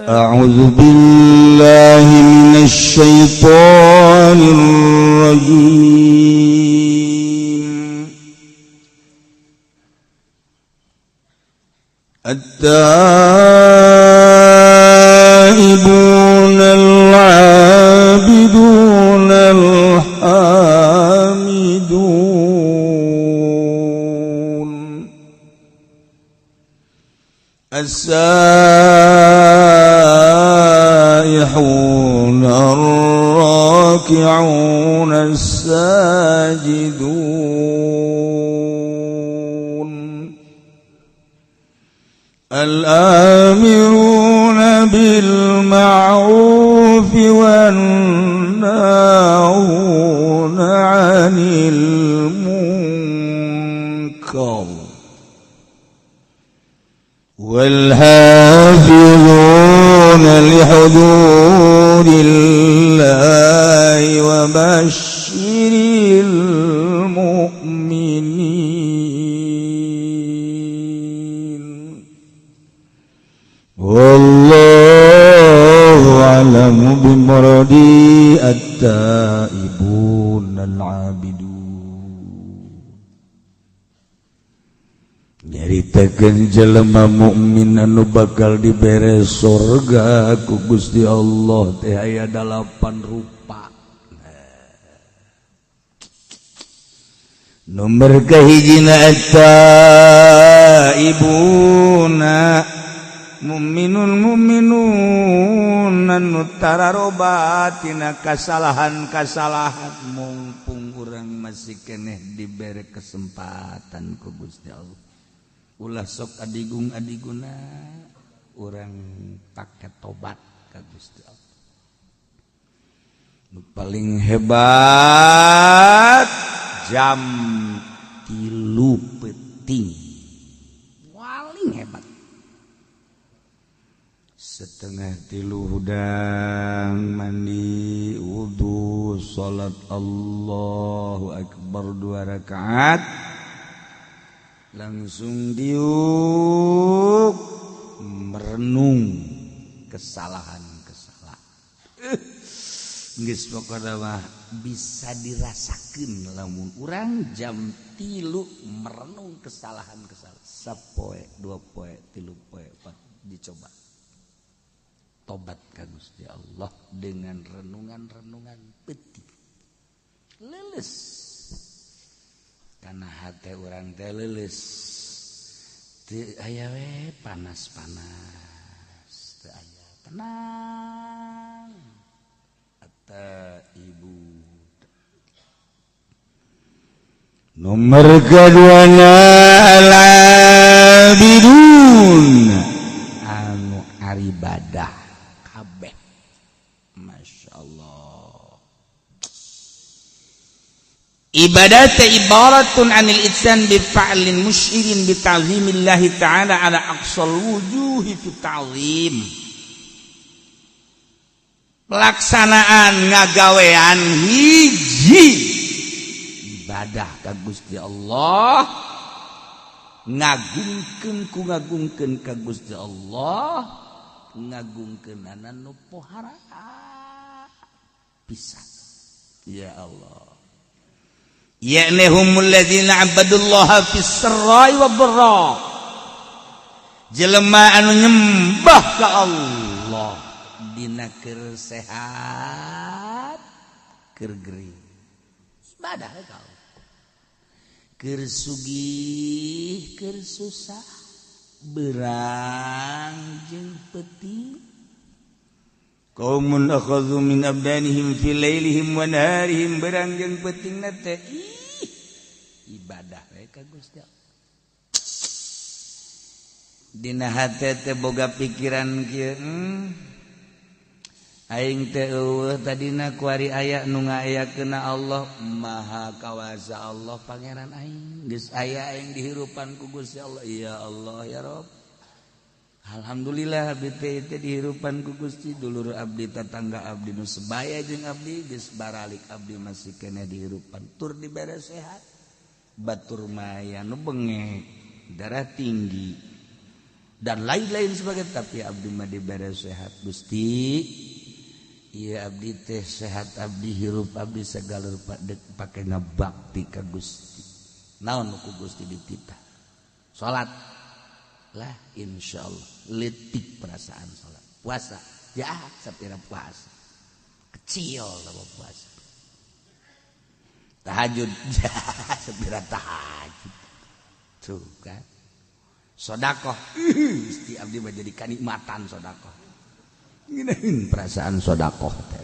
أعوذ بالله من الشيطان الرجيم. التائبون العابدون الحامدون السائحون الراكعون الساجدون الآمرون بالمعروف والناهون عن المنكر والحافظون لحدود الله وبشر المؤمنين. والله أعلم بمراده. التائبون العابدون nyaritakeun jelema mukmin anu bakal dibere sorga ku Gusti Allah teh aya dalapan rupa. Nomor kahijina, at-taibuna mukminun mukminun anu tararobat tina kasalahan-kasalahan, mumpung urang masih keneh dibere kesempatan ku Gusti Allah, ulah sok adigung adiguna, urang pake tobat ka Gusti Allah. Nu paling hebat jam 3 peuting, paling hebat 2.30 hudang mandi, wudhu, salat, Allahu akbar dua rakaat, langsung diuk merenung kesalahan-kesalahan. Geus pokona mah bisa dirasakeun lamun urang jam 3 merenung kesalahan-kesalahan, sapoe, 2 poe, 3 poe, empat, dicoba tobat ka Gusti Allah dengan renungan-renungan peuting, leuleus karena hati urang teh leuleus, teu aya we panas-panas, teu aya, tenang. Ibu nomor keduanya, al-abidun anu aribadah kabeh. Masya Allah, ibadah teh ibaratun anil ityan bi fa'lin musyirin bi ta'zimillahi ta'ala ala aqsal wujuhi fi ta'zim. Pelaksanaan ngagawean hiji ibadah ka Gusti Allah, ngagungkeun ku ngagungkeun ka Gusti Allah, ngagungkeunana nu pohara pisan. Ya Allah, ya'ni humul ladzina abadullaha fis sarra'i wad dharra, jelema anu nyembah ka Allah dina keur sehat, keur gering, ibadah ka Allah, keur sugih, keur susah, berang jeung peuting. Qaumun akhadhu min abdanihim fi lailihim wa naharihim, berang jeung peuting teh ih ibadah we ka Gusti Allah. Dina hate teh boga pikiran kieu, aing teh eueuh tadina, kuari aya nu ngayakeunna Allah Maha Kawasa, Allah Pangeran aing, geus aya aing dihirupan ku Gusti Allah. Ya Allah, ya Rob, alhamdulillah abdi teh teh dihirupan ku Gusti. Dulur abdi, tetangga abdi nu sebaya jeung abdi geus baralik, abdi masih keneh dihirupan tur dibere sehat. Batur maya nu bengek, darah tinggi. Dan lain-lain sebagainya, tapi abdi mah dibere sehat Gusti. Iya abdi teh sehat abdi hirup abdi segala rupa pake ngabakti ka Gusti. Naon ku Gusti dititah? Salat lah insyaallah letik perasaan salat. Puasa ya sapira puasa. Kecil sama puasa. Tahajud ya sapira tahajud. Tuh kan. Sedekah Gusti abdi mah jadi kanikmatan sedekah. Ngeunaheun perasaan sedekah teh.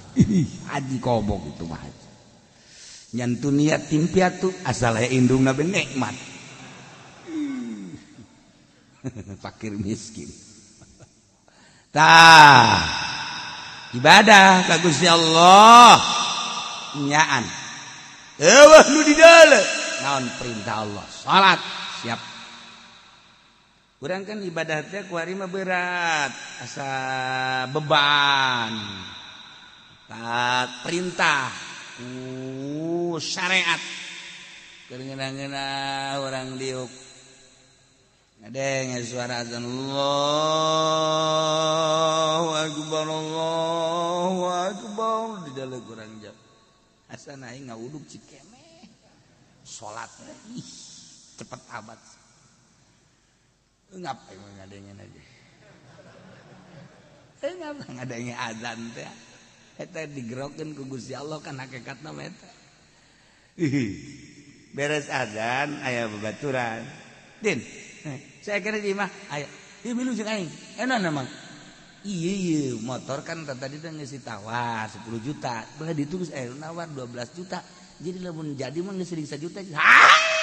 Haji kobok itu mah haji. Nyantu niat tim piatu asal aya indungna be nikmat. Fakir miskin. Tah ibadah ka Gusti Allah nyaan. Eueuh nu di deuleu naon perintah Allah? Salat siap. Urang kan ibadah teh kuari mah berat, asa beban. Tak perintah ku syariat. Keur ngeunah-ngeunah urang diuk. Ngadenge suara azan Allahu akbar Allahu akbar di dalam urang jauh. Asa aing ngawuduk cikemeh. Salat ih cepet amat. Ngapain ngadengin aja? Ngapa ngadengin azan teh? Eta digerokeun ku Gusti Allah kan hakikatna mah eta. Beres azan aya babaturan. Din, saya kira di imah aya. Ieu milu jeung aing. Enak emang. Iya iya motor kan tadi teh geus ditawar 10 juta. Belah ditu geus aya nawar 12 juta. Jadi lamun jadi mah geus 1 juta. Hah?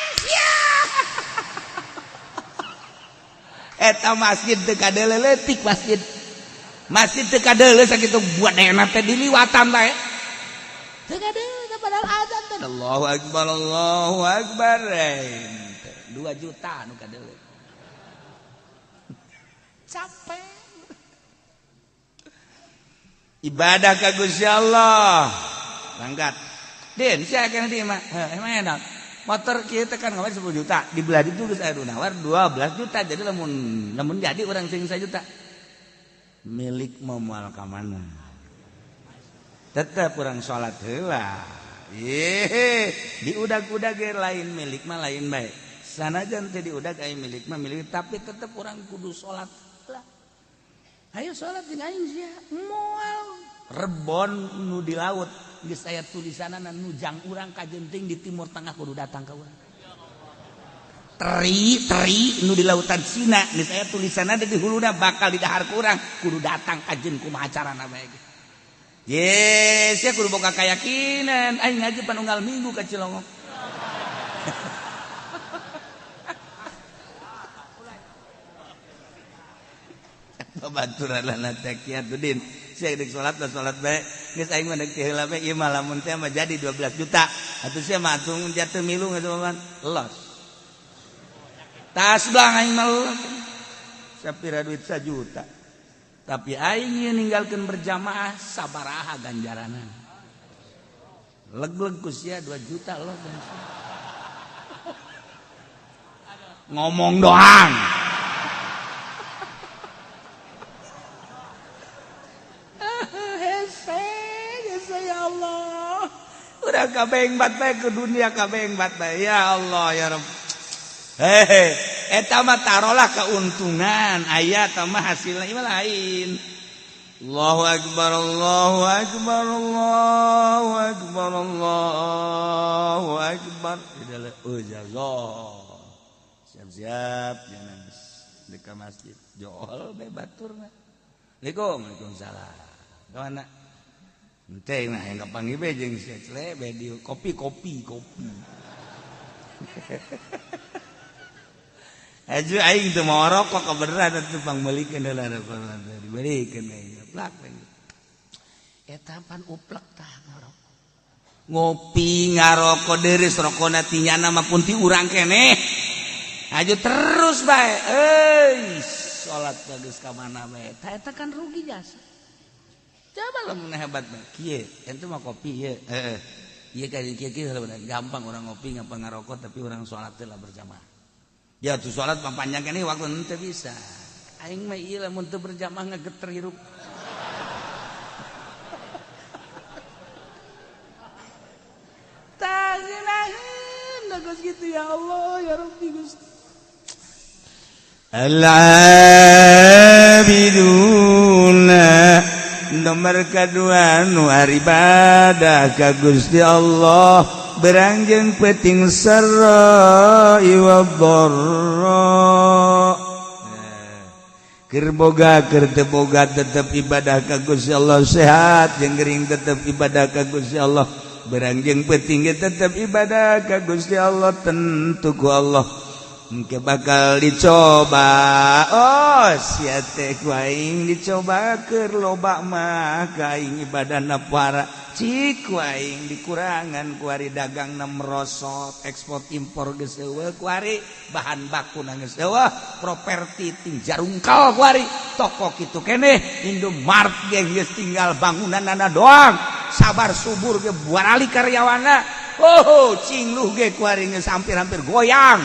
Eta masjid teu kadeuleu leutik masjid. Masjid teu kadeuleu sakitu buat enak teh diliwatan bae. Teu kadeuleu padahal azan teh. Allahu akbar Allahu akbar. 2 juta nu kadeuleu. Capek. Ibadah ka Gusti Allah. Berangkat. Din, sia kana di imah. Heuh, emang enak. Motor kieu teh kan ngawar 10 juta, dibelah ditu geus aya nu nawar 12 juta. Jadi lamun jadi urang sing 1 juta. Milik moal ka mana? Tetep urang salat heula. Ye, diudag-udag ge lain milik mah lain bae. Sanajan teh diudag aya milik mah milik, tapi tetep urang kudu salat heula. Ayo salat jeung aing sia. Moal rebon nu di laut geus aya tulisanana nu jang urang kajenting di Timur Tengah kudu datang ka urang. Teri teri nu di lautan Cina geus aya tulisanana di huluna bakal didahar ku urang kudu datang kajen kumaha carana bae ge. Ye, sia kudu boga kayakinan aing ngaji panunggal minggu ka Cilongok. Babaturan teh kiatudin. Sia deuk salat lah salat bae. Geus aing mah deuk ti heula bae ieu mah lamun teh mah jadi 12 juta. Atuh sia mah atuh jatuh milu geus mah los. Tas belang aing mah los. Sapira duit 1 juta. Tapi aing ieu ninggalkeun berjamaah sabaraha ganjaranna. Leg-leg ku sia 2 juta los. Ngomong doang. Udah kabeng bat bae ke dunia kabeng bat bae ya Allah ya Rabb. Hehe eta mah tarolah keuntungan aya tah mah hasilna ieu lain. Allahu akbar Allahu akbar Allahu akbar Allahu akbar. Ujazah. Siap-siap jangan di ka masjid. Jol bae baturna. Assalamualaikum waalaikumsalam. Ka mana? Ente mah yang kapanggih be jeung si Cle be di kopi kopi kopi. Aju aing teu mau rokok kebeneran atuh pangmeulikeun heula rokok dibeulikeun aing plak. Eta pan uplek tah ngarokok. Ngopi ngarokok deureuh rokona ti nyana mah pun ti urang keneh. Aju terus bae. Euy, salat geus ka mana bae. Tah eta kan rugi jasa. Coba lamun hebat mah kieu, ente mah kopi ieu. Heeh. Ieu ka kieu kieu gampang orang ngopi ngapa ngarokok tapi orang salat teh lah berjamaah. Ya tuh salat mah panjang keneh waktu henteu bisa. Aing mah ieu lamun teu berjamaah ngageter hirup. Tah ngeunaheun geus kitu ya Allah ya Rabbi Gusti. Al-abiduna nomor kedua nu ibadah ka Gusti Allah berangjeng peting sarra wa dharra. Keur boga keur teu boga tetep ibadah ka Gusti Allah, sehat jeung gering tetep ibadah ka Gusti Allah, berangjeng peting ge tetep ibadah ka Gusti Allah, tentu ku Allah engke bakal dicoba. Oh sia teh ku aing dicoba keur loba mah ka aing ibadahna para cik ku aing dikurangan ku ari dagangna merosot, ekspor impor geus eueuh ku ari, bahan bakuna geus eueuh, properti ting jarungkal ku ari, toko kitu keneh Indomart ge geus tinggal bangunanana doang, sabar subur ge barali karyawanna, oh cingluh ge ku ari geus hampir-hampir goyang.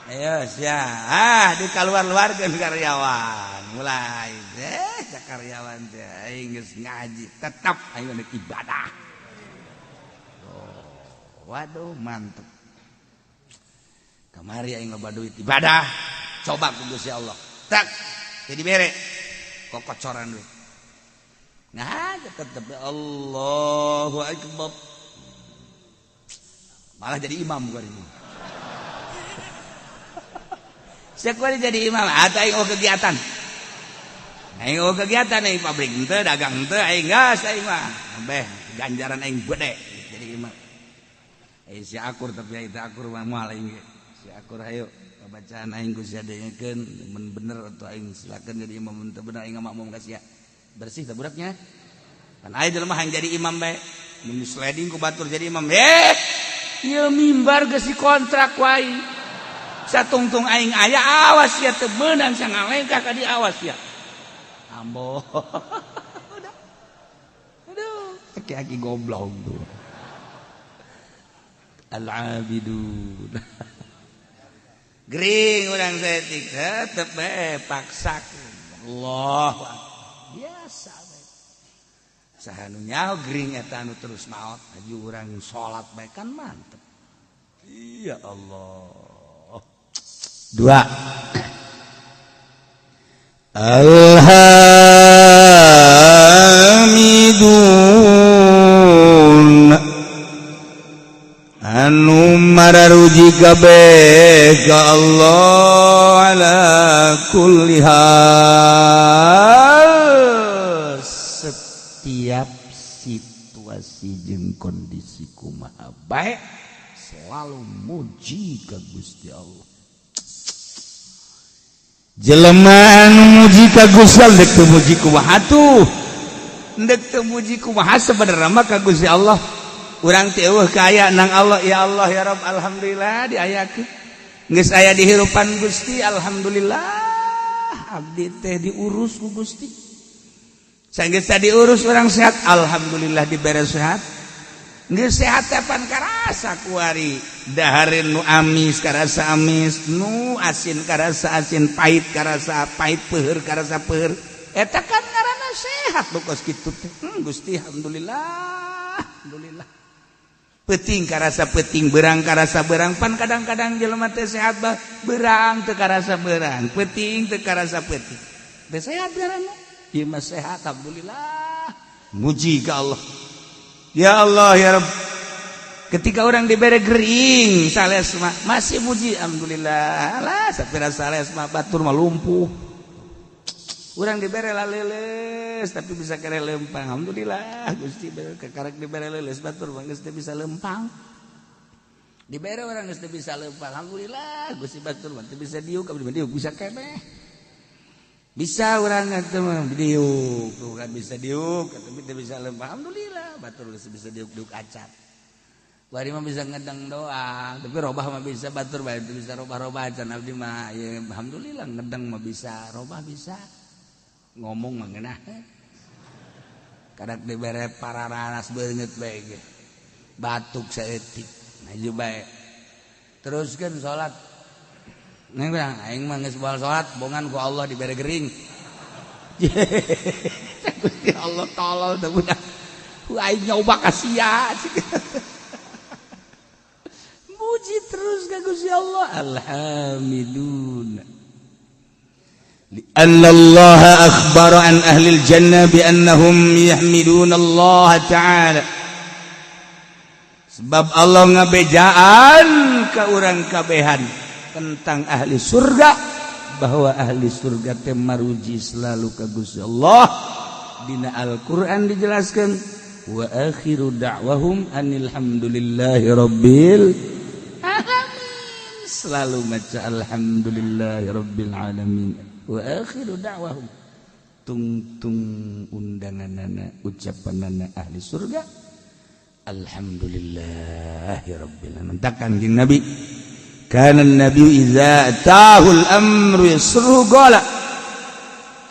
Ayo sia, ah di keluar-luarkeun karyawan, mulai deh karyawan teh aing geus ngaji, tetap aing rek ibadah. Oh, waduh mantep. Kamari aing loba duit ibadah, coba ku Gusti Allah. Tak, jadi bere kokocoran duit. Nah, tetep Allahu Akbar. Malah jadi imam gua ini. Saya jadi imam atau aing kegiatan. Aing kegiatan aing pabrik henteu, dagang henteu, aing gas aing mah. Beh, ganjaran aing gede jadi imam. Si akur tapi aing teu akur mah moal aing ge. Si akur hayu bacaan aing ku sia dengekeun mun bener atau aing silakeun jadi imam, mun teu bener aing makmum ka sia. Bersih teh budaknya. Kan aya jelema hayang jadi imam bae. Mun sliding ku batur jadi imam. Ieu mimbar geus dikontrak wae. Satungtung aing aya awas ya teu meunang sia ngalengkah ka dieu awas ya. Ambo. Udah. Aduh, aki-aki goblok tuh. Al-abidun. Gering urang saeutik tetep bae paksakeun. Allah biasa bae. Saha nu nyaho gering eta anu terus maot aju urang salat bae kan mantep. Ya Allah. Dua. Alhamidun anu mararuji kabeh ka Allah ala kulli hal, setiap situasi jeung kondisi kumaha bae selalu muji ka Gusti Allah. Jelema anu muji ka Gusti Allah dek teu muji kumaha tuh, dek teu muji kumaha sebenarnya mah ka Gusti Allah. Urang teh eueuh kaya nang Allah, ya Allah ya Rabb, alhamdulillah diayakeun. Geus aya di hirupan Gusti, alhamdulillah abdi teh diurus ku Gusti. Sanggeus diurus urang sehat, alhamdulillah dibere sehat. Geus sehat teh pan karasa kuari, dahareun nu amis karasa amis, nu asin karasa asin, pahit karasa pahit, peuheur karasa peuheur. Eta kan ngaranna sehat nu kos kitu teh. Gusti alhamdulillah, alhamdulillah. Peuting karasa peuting, berang karasa berang, pan kadang-kadang jelema teh sehat bah berang teu karasa berang, peuting teu karasa peuting. Teh sehat ngaranna. Ieu mah sehat alhamdulillah. Muji ka Allah. Ya Allah ya Rabb. Ketika orang diberi gering sales mah masih muji alhamdulillah. Alah sapira sales mah batur mah lumpuh. Urang dibere laleles tapi bisa kere lempang. Alhamdulillah Gusti kakarek dibere leuleus batur mah geus teu bisa lempang. Dibere urang geus teu bisa lempang. Alhamdulillah Gusti batur mah teu bisa diuk, abdi mah diuk bisa keneh. Bisa urang teh mah diuk, tuh kan bisa diuk tapi teu bisa lempang. Alhamdulillah batur geus bisa diuk-diuk acan. Bari mah bisa ngedeng doang, tapi robah mah bisa batur bae teu bisa robah-robah acan abdi mah ya alhamdulillah ngedeng mah bisa, robah bisa. Ngomong mah ngeunah. Kadak dibere pararanas beungeut bae ge. Batuk saeutik maju bae. Teruskeun salat. Neng bilang aing mah geus moal salat, bongan ku Allah dibere gering. Gusti Allah tolol teh budak. Aing nyoba ka sia. Muji terus ka Gusti Allah. Alhamdulillah. Lianna Allah akhbara an ahli jannah bi annahum yahmiduna Allah ta'ala. Sebab Allah ngabejaan ka urang kabehan tentang ahli surga, bahwa ahli surga teh maruji selalu ka Gusti Allah. Dina Al-Qur'an dijelaskan, wa akhiru da'wahum anil hamdulillahi rabbil alamin. Selalu maca alhamdulillahi rabbil alamin. Wa akhiru da'wahum, tungtung undanganana, ucapanana ahli surga, alhamdulillahi rabbil alamin. Takkan Kanjeng Nabi, kana nabi idza atahul amru yasruhu qala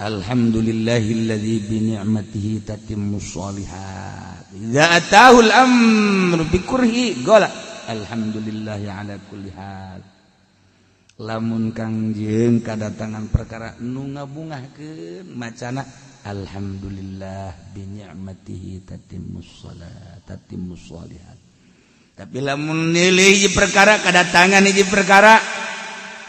alhamdulillahilladzi bi ni'matihi tatimmus sholihat. Idza atahul amru bi kurhi qala alhamdulillahi ala kulli hal. Lamun Kangjeng kadatangan perkara nu ngabungahkeun, macana alhamdulillah bi ni'matihi tatimmus shalat, tatimmus sholihat. Tapi lamun nilai hiji perkara, kadatangan hiji perkara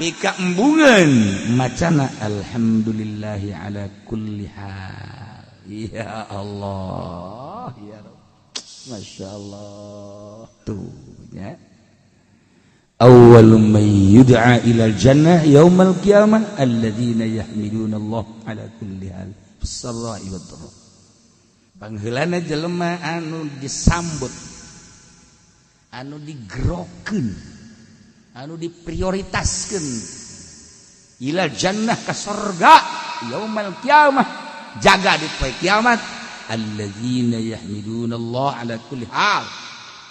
pika embungan, macana alhamdulillahi ala kulli hal. Ya Allah, ya Rabb, Masya Allah tuh ya. Awwalu man yud'a ila jannah yaumal qiyamah alladzina yahmiduna Allah ala kulli hal fis sarra'i wad dharra. Pangheulana jelema anu disambut, anu digerokeun, anu diprioritaskeun ila jannah ka sorga yaumal qiyamah, jaga di poe kiamat, alladzina yahmiduna Allah ala kulli hal,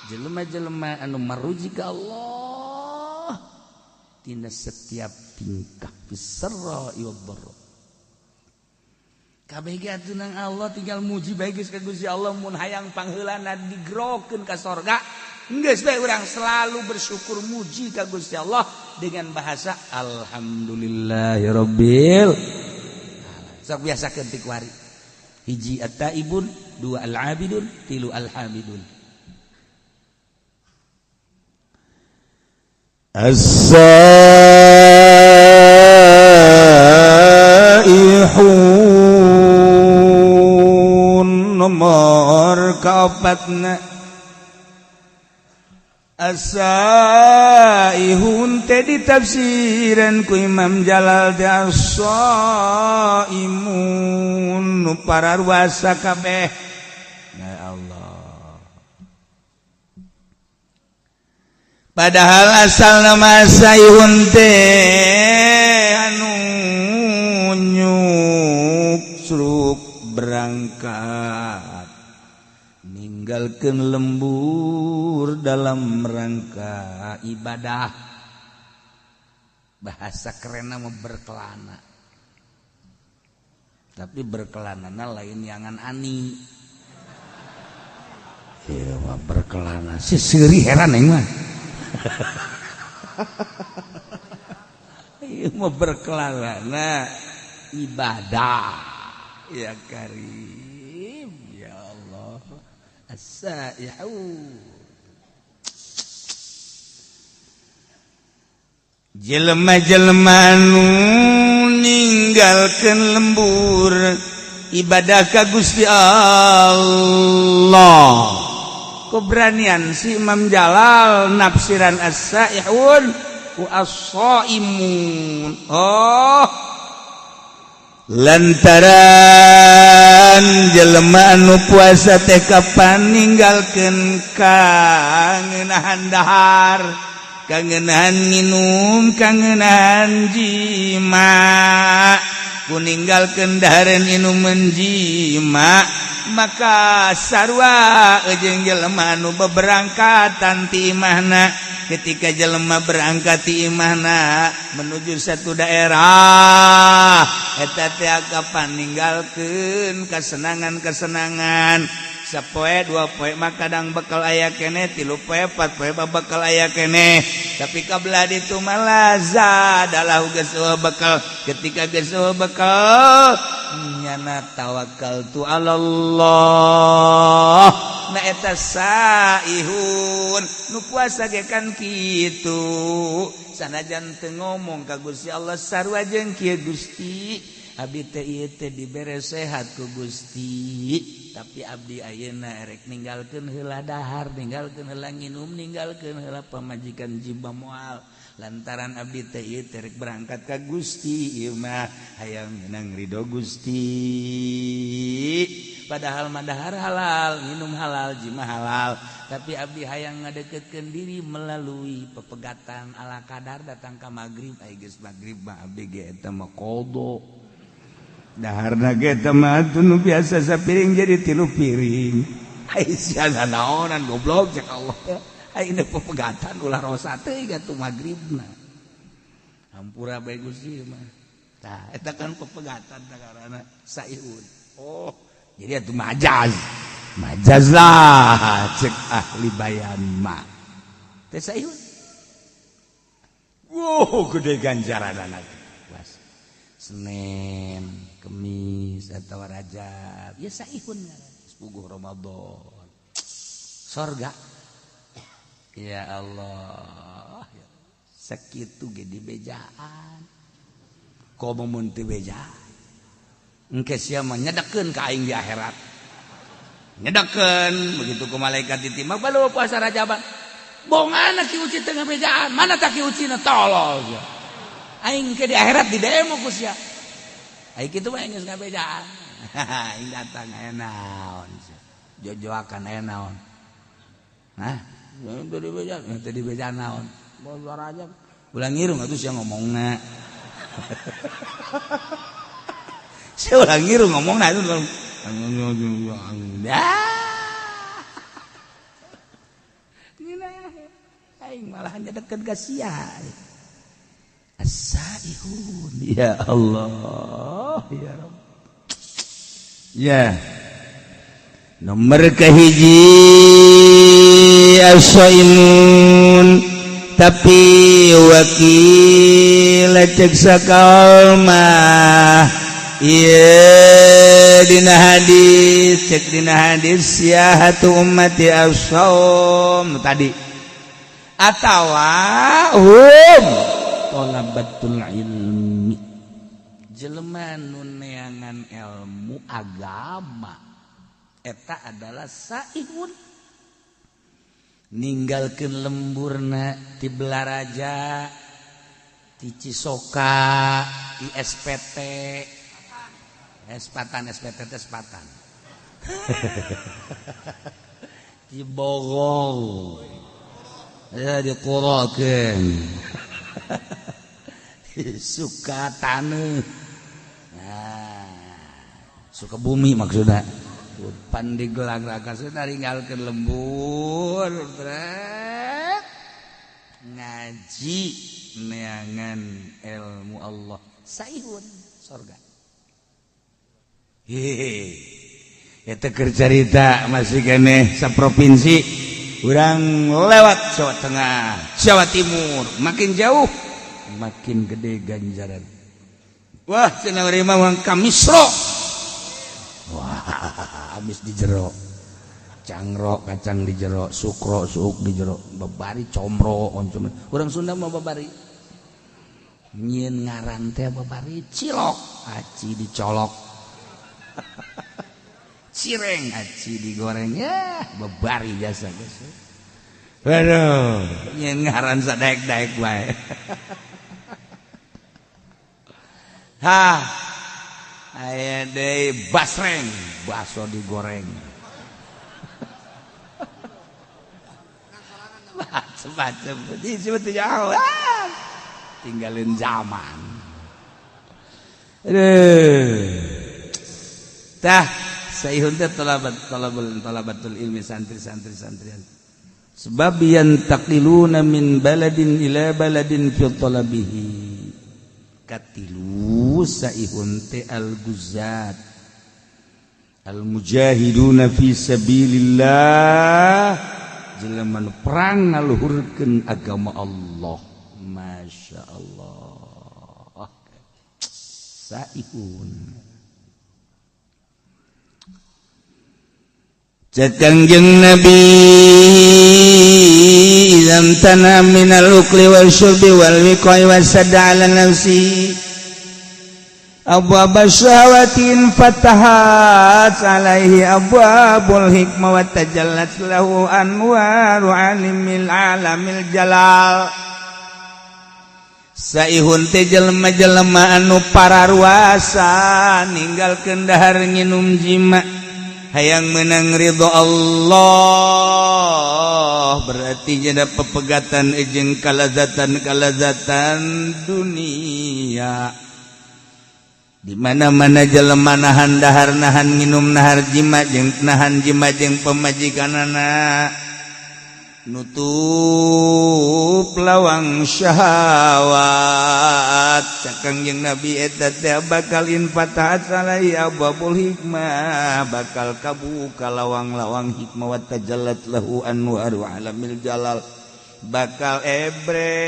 jelema-jelema anu maruji ka Allah tina setiap tingkah, fis sarra'i wad dharra. Kabeh ge atuh nang Allah, tinggal muji bae geus ka Gusti Allah. Mun hayang pangheulana digerokeun ka sorga, geus bae urang selalu bersyukur, muji ka Gusti Allah dengan bahasa alhamdulillahirabbil. Sok biasakeun ti kuari. Hiji at-taibun, dua al-abidun, tilu al-hamidun. As-saihun nomor kaopatna. As-saihun teh ditafsiran ku Imam Jalal teh as-saimun, nu pararuasa kabeh. Ya Allah, padahal asal nama saihun teh anu nyuksruk berangkat ninggalkeun lembur dalam rangka ibadah. Bahasa kerenna mah berkelana, tapi berkelanana lain yangan ani. Ieu mah berkelana si seuri, heran aing mah. Ieu mah berkelana ibadah. Ya Karim, ya Allah. As-saihun, jelema-jelema nu ninggalkeun lembur ibadah ka Gusti Allah. Keberanian si Imam Jalal nafsiran as-saihun ku as-saimun. Oh, lantaran jelema anu puasa teh kapan ninggalkeun kangenahan dahar, kangenahan nginum, kangenahan jima. Ku ninggalkeun dahareun, inuman, jima, maka sarua jeung jelema anu beberangkatan ti imahna. Ketika jelema berangkat ti imahna menuju satu daerah, eta teh kapan ninggalkeun kesenangan-kesenangan. Sapoe dua poe mah kadang bekal aya keneh, 3 poe 4 poe mah bekal aya keneh. Tapi kabelah ditu mah zadalahu geus bekal. Ketika geus bekal, nyana tawakal tu Allah. Nah, eta saihun. Nu puasa ge kan kitu, sanajan teu ngomong ka Gusti Allah, sarua jeung kieu, "Gusti, abdi teh ieu teh dibere sehat ku Gusti, tapi abdi ayeuna erek ninggalkeun heula dahar, ninggalkeun heula nginum, ninggalkeun heula pamajikan, jiba moal, lantaran abdi teh ieu teh rek berangkat ka Gusti. Ieu mah hayang menang ridho Gusti." Padahal mah dahar halal, minum halal, jima halal, tapi abdi hayang ngadeketkeun diri melalui pepegatan ala kadar. Datang ka magrib, ai geus magrib mah abdi ge eta mah qada. Daharna ge eta mah nu biasa sapiring jadi 3 piring. Ai sia naonan, goblok? Cek Allah. Ai ini pepegatan ulah rosa teh atuh magribna. Hampura bae Gusti mah. Tah, eta kan pepegatan karena saihun. Oh, jadi atuh majaz. Majaz lah cek ahli bayan mah. Teh saihun. Wow, gede ganjaran anak. Senin, Kemis atau Rajab ya saihun, puguh Ramadan sorga. Ya Allah, sakitu ge dibejaan, komo mun teu bejaan engke sia mah nyedekeun ka aing di akhirat. Nyedekeun begitu ku malaikat ditimbang balu puasa Rajaban. Bongana Ki Uci teu ngabejaan? Mana tak Ki Uci na? Tolol sia. Aing ke di akhirat di demo ku sia. Aing kitu mah geus ngabejaan. Aing datang, aya naon sia? Jojoakan aya naon? Hah? Teu dibejaan, teu dibejaan naon? Puasa Rajab. Ulah ngirung atuh sia ngomongna. Sia ulah ngirung ngomongna itu. Dah. Aing malah deket ka sia. As-saihun. Ya Allah, ya Rabb. Ya. Nomor kahiji as-saimun, tapi wakil cek sakaul mah ieu dina hadis, cek dina hadis siyahatu ummati as-saum tadi atawa hum talabatul ilmi, jelema nu neangan ilmu agama eta adalah saihun. Ninggalkeun lemburna ti Belaraja, ti Cisoka, di SPT Espatan, SPT teh Sepatan, di Bogor ya, dikurakeun suka taneuh, nah, suka bumi maksudnya pan digelang sudah ninggalkeun lembur brek, ngaji neangan ilmu Allah, saihun sorga. Hehehe, eta keur carita masih keneh saprovinsi. Urang lewat Jawa Tengah, Jawa Timur, makin jauh makin gede ganjaran. Wah, cenah urang mah ka Misro. Wah, habis di jero cangro, kacang di jero, sukro suuk di jero, babari comro oncom. Urang Sunda mah babari nyieun ngaran teh babari cilok aci dicolok, cireng aci digoreng, ya babari jasa guys. Waduh, nyieun ngaran sadaek-daek bae. Hah, aya deui basreng, baso digoreng. Macem-macem jauh, tinggalin zaman. Aduh. Tah, saihun teh talabat talabul talabatul ilmi, santri-santri santrian. Sebab yantaqiluna min baladin ila baladin fi talabihi. Katilu saihun teh al-guzat. Al mujahiduna fi sabilillah, jelema nu perang ngaluhurkeun agama Allah. Masya Allah, saihun. Cek Kangjeng Nabi, idza tana minal ukli wal syurbi wal wiqai wasadda ala nafsi abwaab syahawatin fatahat alaihi abwabul hikmah wa tajallat lahu anwaru alimil alamil jalal. Saihun teh jelema-jelema anu pararuasa ninggalkeun dahar nginum jima, hayang menang ridho Allah, berarti jadi pepegatan jeung kalazatan-kalazatan dunia. Di mana-mana jelema nahan dahar, nahan nginum, nahar jima jeung nahan jima jeung pamajikanana, nutup lawang syahwat. Cek Kangjeng Nabi, eta teh bakal infatahat alaihi abwabul hikmah, bakal kabuka lawang-lawang hikmah, wa tajallat lahu anwaru alamil jalal, bakal ebre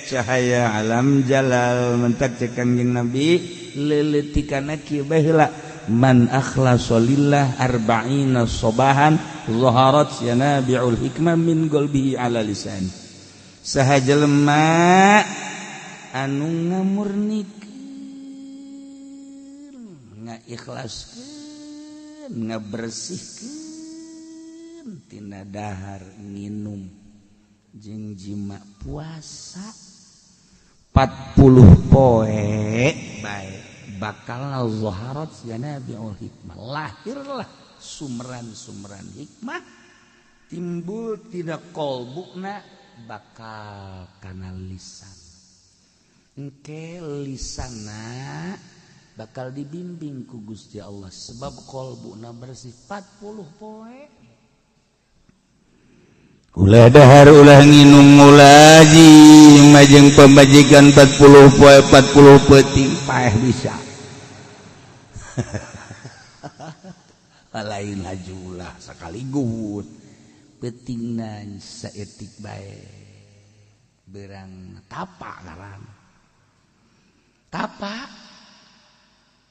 cahaya alam jalal. Mentak cek Kangjeng Nabi, leuleutikanna kieu bae heula, man akhlasa lillah arba'ina sobahan zaharat yanabi'ul hikmah min qalbihi ala lisan. Saha jelema anu ngamurnikeun, ngaikhlaskeun, ngabersihkeun tina dahar nginum jeung jima, puasa 40 poe bae, bakal zaharat yanabi'ul hikmah, lahirlah sumran-sumran hikmah, timbul tina kolbuna bakal kana lisan. Engke lisana bakal dibimbing ku Gusti Allah sebab kolbuna bersih 40 poe. Ulah dahar, ulah nginum, ulah jima jeung pamajikan 40 poe 40 peuting, paeh bisa. Lain hajulah sekaligus, peutingna saeutik bae, berang tapa ngaran tapa.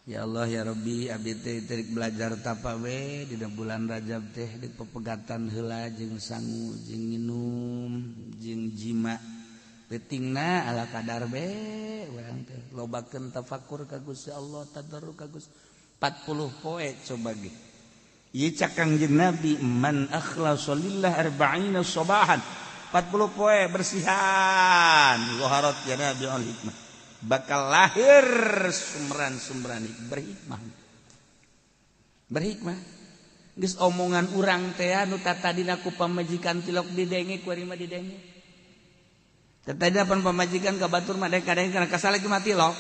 Ya Allah ya Rabbi, abdi teh terik belajar tapa we dina bulan Rajab teh, di pepegatan heula jeung sangu jeung nginum jeung jima, peutingna ala kadar be. Urang teh lobakeun tafakur ka Gusti Allah, tadarru ka Gusti 40 poe. Coba ge ieu, cak Kangjeng Nabi, man akhlasa lillah arba'ina sabahan, 40 poe bersihan, zaharat yanabi'ul hikmah, bakal lahir sumran-sumran berhikmah. Berhikmah geus omongan urang teh anu tatadina ku pamajikan tilok didenge, ku ari mah didenge. Tatadina pan pamajikan ka batur mah kadang kana kasal lagi mati lo,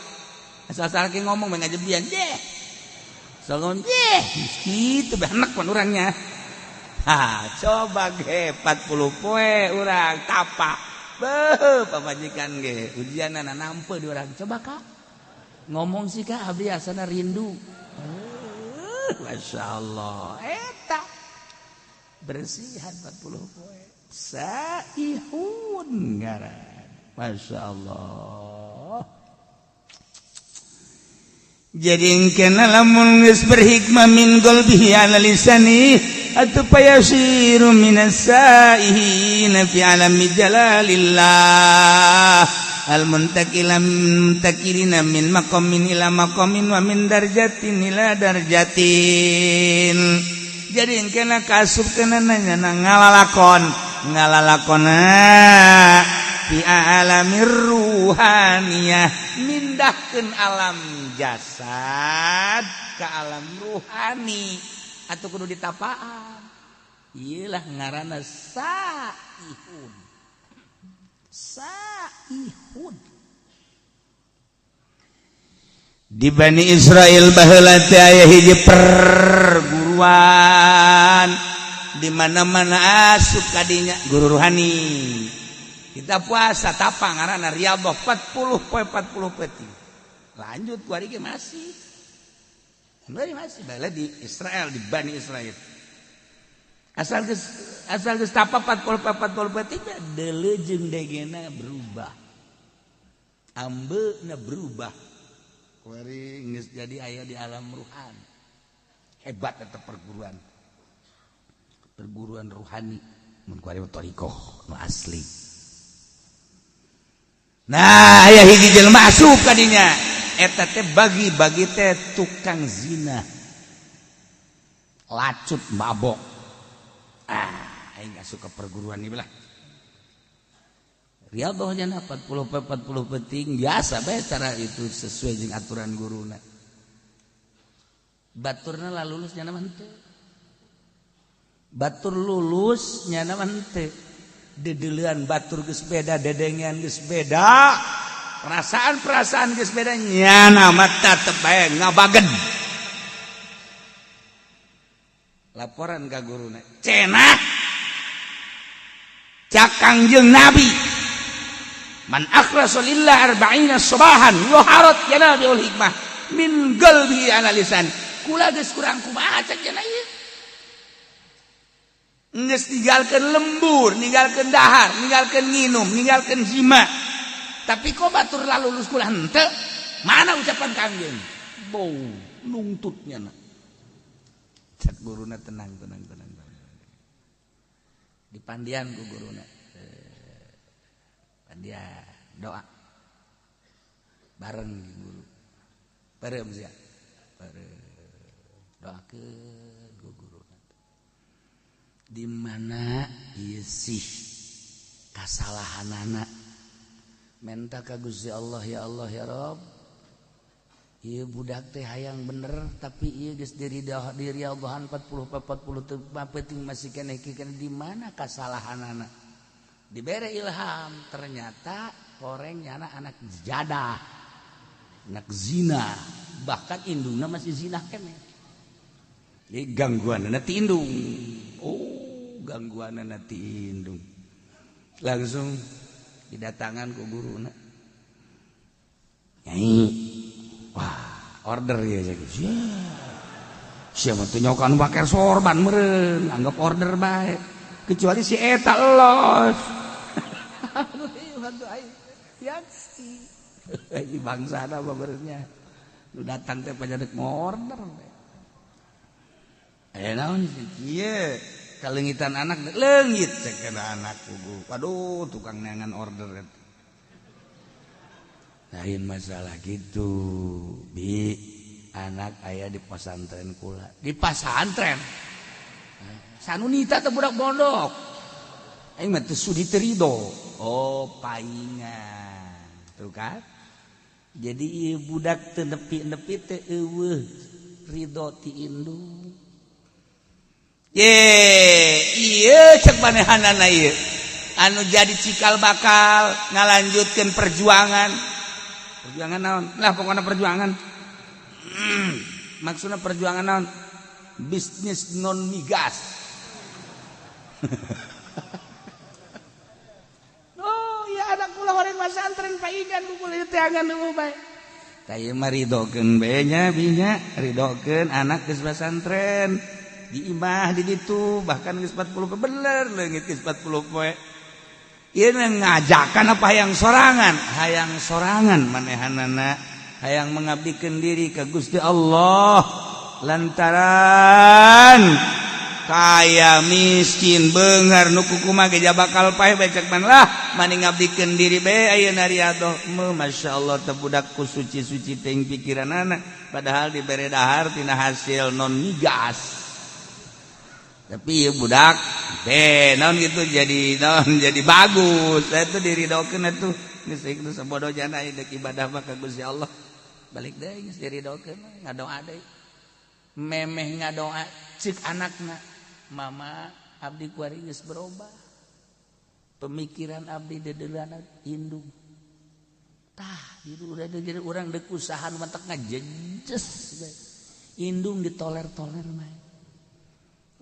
asal-asal lagi ngomong mah ngajebian deh, so deh kitu benek pan urangnya. Ha, coba ge 40 poe urang tapa. Beuh, pamajikan ge ujianana nampe di urang. Coba Kak ngomong sih Kak, abdi asana rindu. Masya Allah, eta bersihan 40 poe, saihun ngaran. Masya Allah. Jadi kena lamun geus berhikmah min qalbihi ala lisani atau payasiru minas saihina fi alami jalalillah al muntakila muntakilina min maqamin ila maqamin wa min darjatin ila darjatin. Jadi kena kasup kena nanya ngalalakon ngalalakona fi alamir ruhaniyah, mindahkeun alam jasad ke alam ruhani atau kudu ditapaan. Iyalah ngaranna saihun. Saihun. Di Bani Israel baheula teh aya hiji perguruan, di mana-mana asup kadinya guru ruhani. Kita puasa tapa ngaranna riyadhah 40 poe 40 peuting. Lanjut ku ari ge masih. Meuli masih bala di Israel, di Bani Israel. Asal geus tapa 44 peuting, deuleu jeung degena berubah, ambeuna berubah. Kuari geus jadi aya di alam ruhani. Hebat eta perguruan, perguruan ruhani mun kuari mah thariqah nu asli. Nah, aya hiji jelema asup ka dinya, eta teh bagi-bagi teh tukang zina, lacut, mabok. Ah, aing asup ke perguruan ini lah. Riyadhahnya 40 40 peuting biasa bae, cara itu sesuai dengan aturan guruna. Baturna lah lulus, nyana mah henteu. Batur lulus, nyana mah henteu. Dedeulean batur geus beda, dedengean geus beda, perasaan-perasaan geus beda, nyana mah tetep bae ngabagen. Laporan ka guruna, cenah cak Kangjeng Nabi, man akhlasa lillah arba'ina sabahan dhaharat yanabiul hikmah min qalbi ala lisan. Kula geus kurang kumaha cek cenah ieu, geus ninggalkeun lembur, ninggalkeun dahar, ninggalkeun nginum, ninggalkeun jima, tapi kok batur lalulus, kula henteu. Mana ucapan Kangjeng? Bau nungtutnya na. Cek guruna, tenang, tenang, tenang, tenang. Dipandian ku guruna, pandian doa bareng guru, bareng sia, bareng doakeun ku guruna, di mana ieu sih kasalahanana. Menta ka Gusti Allah, ya Allah, ya Rob, ieu budak teh hayang bener, tapi ieu geus diri diri Allahan 40 40 teu penting, masih keneh keneh. Di mana kasalahanana? Dibere ilham, ternyata koreng nyana anak jadah, anak zina, bahkan indungna masih zina keneh. Jadi gangguan ti indung. Oh, gangguan ti indung. Langsung didatangan ku guruna. Nyai, wah, order ya ya. Siapa tuh nyokan pakai sorban meren, anggap order baik. Kecuali si eta los. Bantu aing. Yaksi. Bangsa apa benernya. Lu datang teh pajadak mau order. Eh, naon sih? Kieu kalengitan anak, leungit cek anak kubu. Waduh, tukang neangan order eta. Lain masalah gitu, bi anak ayah di pesantren kula. Di pesantren. Sanunita teh budak pondok. Aing mah teu sudi, teu rido. Oh, paingan. Tuh kan? Jadi ieu budak teu nepi-nepi teh eueuh ridho ti indung. Ye, ieu cek manehanana ieu. Anu jadi cikal bakal ngalanjutkeun perjuangan. Perjuangan naon? Lah, pokoknya perjuangan. Maksudnya perjuangan naon? Bisnis non migas. Oh ya, anak kula horeng pesantren paingan ku kula teangan nu bae. Tah, ieu mah ridokeun bae nya, binya ridokeun anak geus pesantren di imah di ditu, bahkan geus 40, bener leungit geus 40 poe. Ieu ngajakan apa hayang sorangan? Hayang sorangan manehanana, hayang mengabdikeun diri ka Gusti Allah, lantaran kaya miskin, beunghar nu kukumaha ge bakal paeh bae cek man lah, mani ngabdikeun diri bae ayeuna riyadhah. Masya Allah, teh budakku suci-suci teuing pikiranana, padahal dibere dahar tina hasil non migas. Tapi ya budak deh naon gitu, jadi naon, jadi bagus. Saya tuh diridokeun atuh, geus itu sabodo jana dek ibadah mah ka Gusti Allah. Balik deui geus diridokeun, ngadoa deui. Memeh ngadoa, cek anakna, mama, abdi kuari geus berubah pemikiran abdi, dedeulana indung. Tah, jadi urang dek usaha matak ngajejes, indung ditoler-toler mah.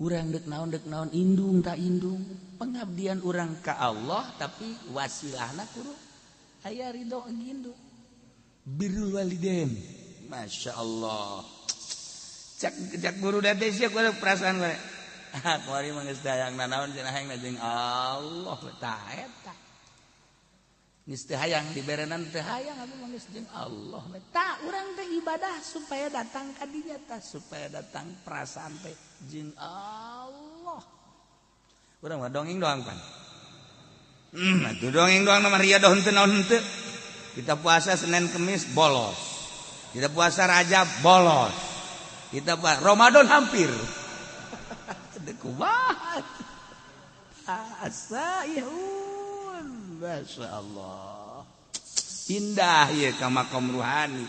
Urang dek naon, dek naon, indung tak indung. Pengabdian urang ke Allah, tapi wasilahna kudu aya ridho indung. Birrul walidain, masya Allah. Cek cek guru teh sia perasaan gue. Ah, kuari mah geus hayang nanaon cenah, hayang jeung Allah tah eta. Geus teu hayang diberenan, teu hayang, abdi mah geus jeung Allah. Tah, urang teh ibadah supaya datang ka dinya tah, supaya datang perasaan teh jeung Allah. Urang mah dongeng doang pan. Atuh dongeng doang mah riadoh henteu naon henteu. Kita puasa Senin Kemis bolos. Kita puasa Rajab bolos. Kita puasa Ramadan hampir. Kumaha? Asa ihun. Masya Allah. Indah ya ka makom ruhani.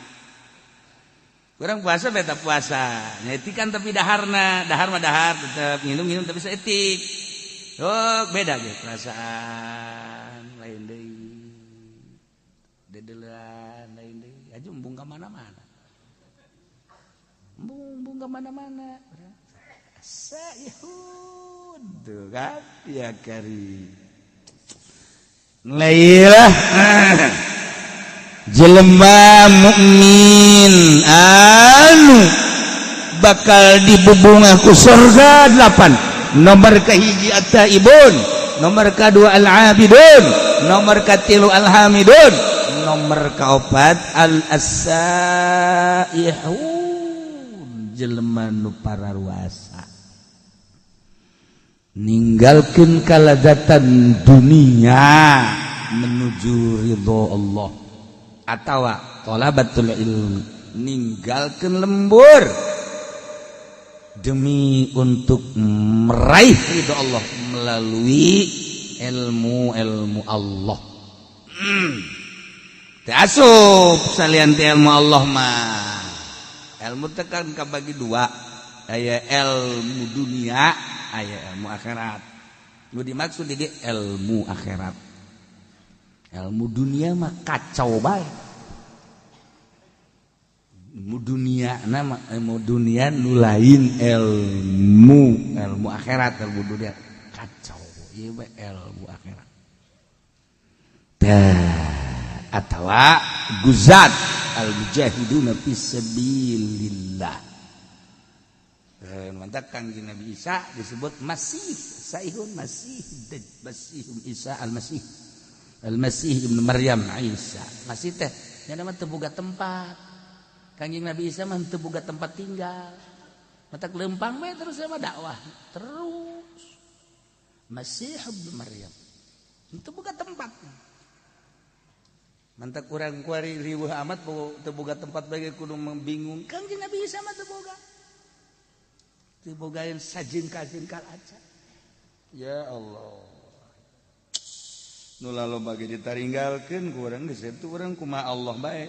Kurang puasa beta puasa. Nyetikan tapi daharna, dahar mah dahar tetep, minum-minum tapi seetik. Oh, beda gitu perasaan lain deui. Dedelan lain deui. Aja embung ka mana-mana. Embung ka mana-mana. Saihun tuh kan ya kari. Lailah jelema mukmin anu bakal dibubungah ku surga delapan. Nomor kahiji at-taibun, nomor kedua al-abidun, nomor katilu al-hamidun, nomor kaopat al-asaihun, jelema nu pararuasa ninggalkeun kalazatan dunia menuju ridho Allah, atawa thalabatul ilmi, ninggalkeun lembur demi untuk meraih ridho Allah melalui ilmu-ilmu Allah. Teu asup salian ti ilmu Allah mah. Ilmu teh kan kabagi dua, aya ilmu dunia, aya ilmu akhirat. Nu dimaksud di ilmu akhirat. Ilmu dunia mah kacau bae. Ilmu dunia nama ilmu dunia nu lain ilmu ilmu akhirat, ilmu dunia kacau ieu bae ilmu akhirat. Tah, atawa guzat al mujahiduna fisabilillah. Mantap Kangjeng Nabi Isa disebut Masih, Saihun Masih, Masih Isa Al-Masih. Al-Masih Ibnu Maryam Isa. Masih teh nya mah teu boga tempat. Kangjeng Nabi Isa mah teu boga tempat tinggal. Matak lempang bae terus sama dakwah terus. Masih Ibnu Maryam. Teu boga tempat. Mantak kurang kuari riweuh amat teu boga tempat bae kudu bingung. Kangjeng Nabi Isa mah teu boga. Teu bogaeun sajengkal-jengkal aja. Ya Allah. Nu laloba ge ditaringgalkeun ku urang geus itu urang kumaha Allah bae.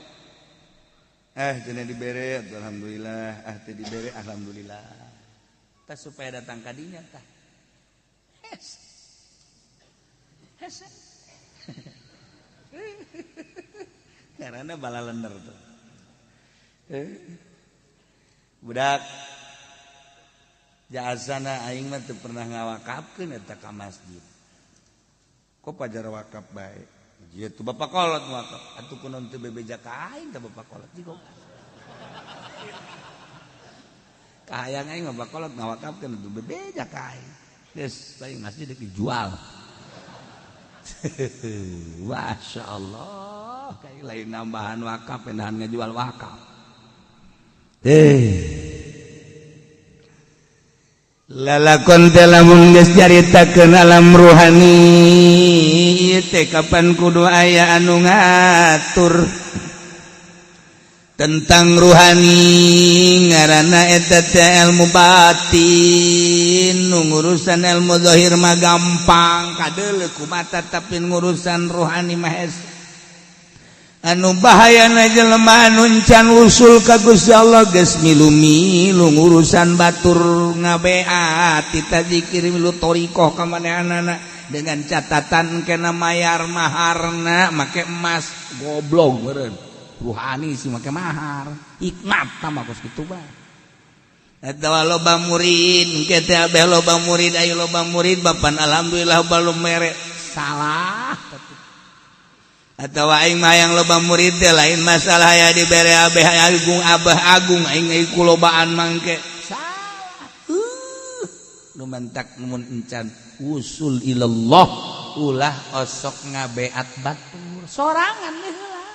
Eh, cenah dibere alhamdulillah, ah teu dibere alhamdulillah. Tah, supaya datang ka dinya tah. Hes. Hes. Karena balalender tuh. Eh. Budak jasana aing mah teu pernah ngawakafkeun eta ka masjid. Kok pajar wakaf bae? Ieu tuh bapak kolot wakaf. Atuh kunaon teu bebeja ka aing teh bapak kolot jigong. Kahayang aing mah bapak kolot ngawakafkeun atuh bebeja ka aing. Geus aing masjid dijual. Masya Allah, kayak lain nambahan wakaf, pindahan ngejual wakaf. Eh, lalakon teh lamun geus caritakeun alam ruhani ieu teh kapan kudu aya anu ngatur tentang ruhani, ngaranna eta teh ilmu batin. Nu ngurusan ilmu zahir mah gampang kadeuleu ku mata, tapi ngurusan ruhani mah hese. Anu bahayana jelema anu can usul ka Gusti Allah geus milu-milu ngurusan batur, ngabeat tita zikir, milu thoriqoh ka manehanana dengan catatan kena mayar maharna make emas. Goblok meureun ruhani sih make mahar hikmat tah kos kitu bae. Eta loba murid engke teh abeh loba murid, ayo loba murid bapan alhamdulillah balum mere salah. Atau aing mah yang loba murid teh lain masalah ya dibere abeh agung, abah agung aing, aing kulobaan mangke. Nu mantak mun encan usul ilallah ulah osok ngabeat batur sorangan heula.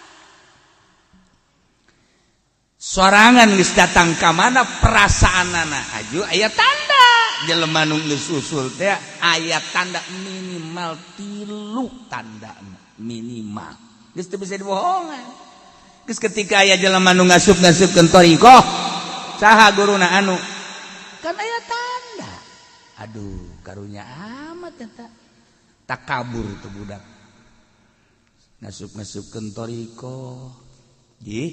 Sorangan geus datang ka mana perasaanana aju aya tanda jelema nu geus usul teh aya tanda minimal 3 tanda minimal geus teu bisa dibohongan. Geus ketika aya jelema nu ngasup-ngasupkeun thariqah saha guruna anu kan aya tanda, aduh karunya amat eta takabur tuh budak ngasup-ngasupkeun thariqah jih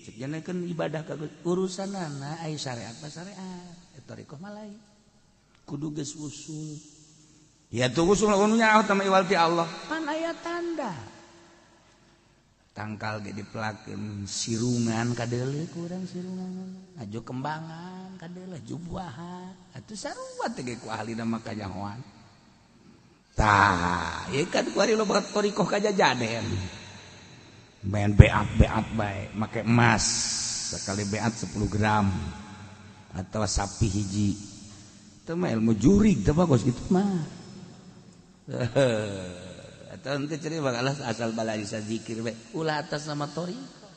cek kan ibadah ka urusan anak ai syariat mah syariat thariqah mah lain kudu geus usul ya tuh usul anu nyaho tama iwal ti Allah pan aya tanda tangkal ge dipelakeun sirungan kadeuleu kurang sirungan aju kembangan kadeuleu jubuahan atuh sarua teh ge ku ahlina mah kanyahoan. Tah ieu kan kuari loba thariqah kajajaden main beat-beat bae make emas sekali beat 10 gram atau sapi hiji itu mah ilmu jurig teh bagus gitu mah. Atau ente ceri bakal asal balai zikir bae ulah atas nama thariqah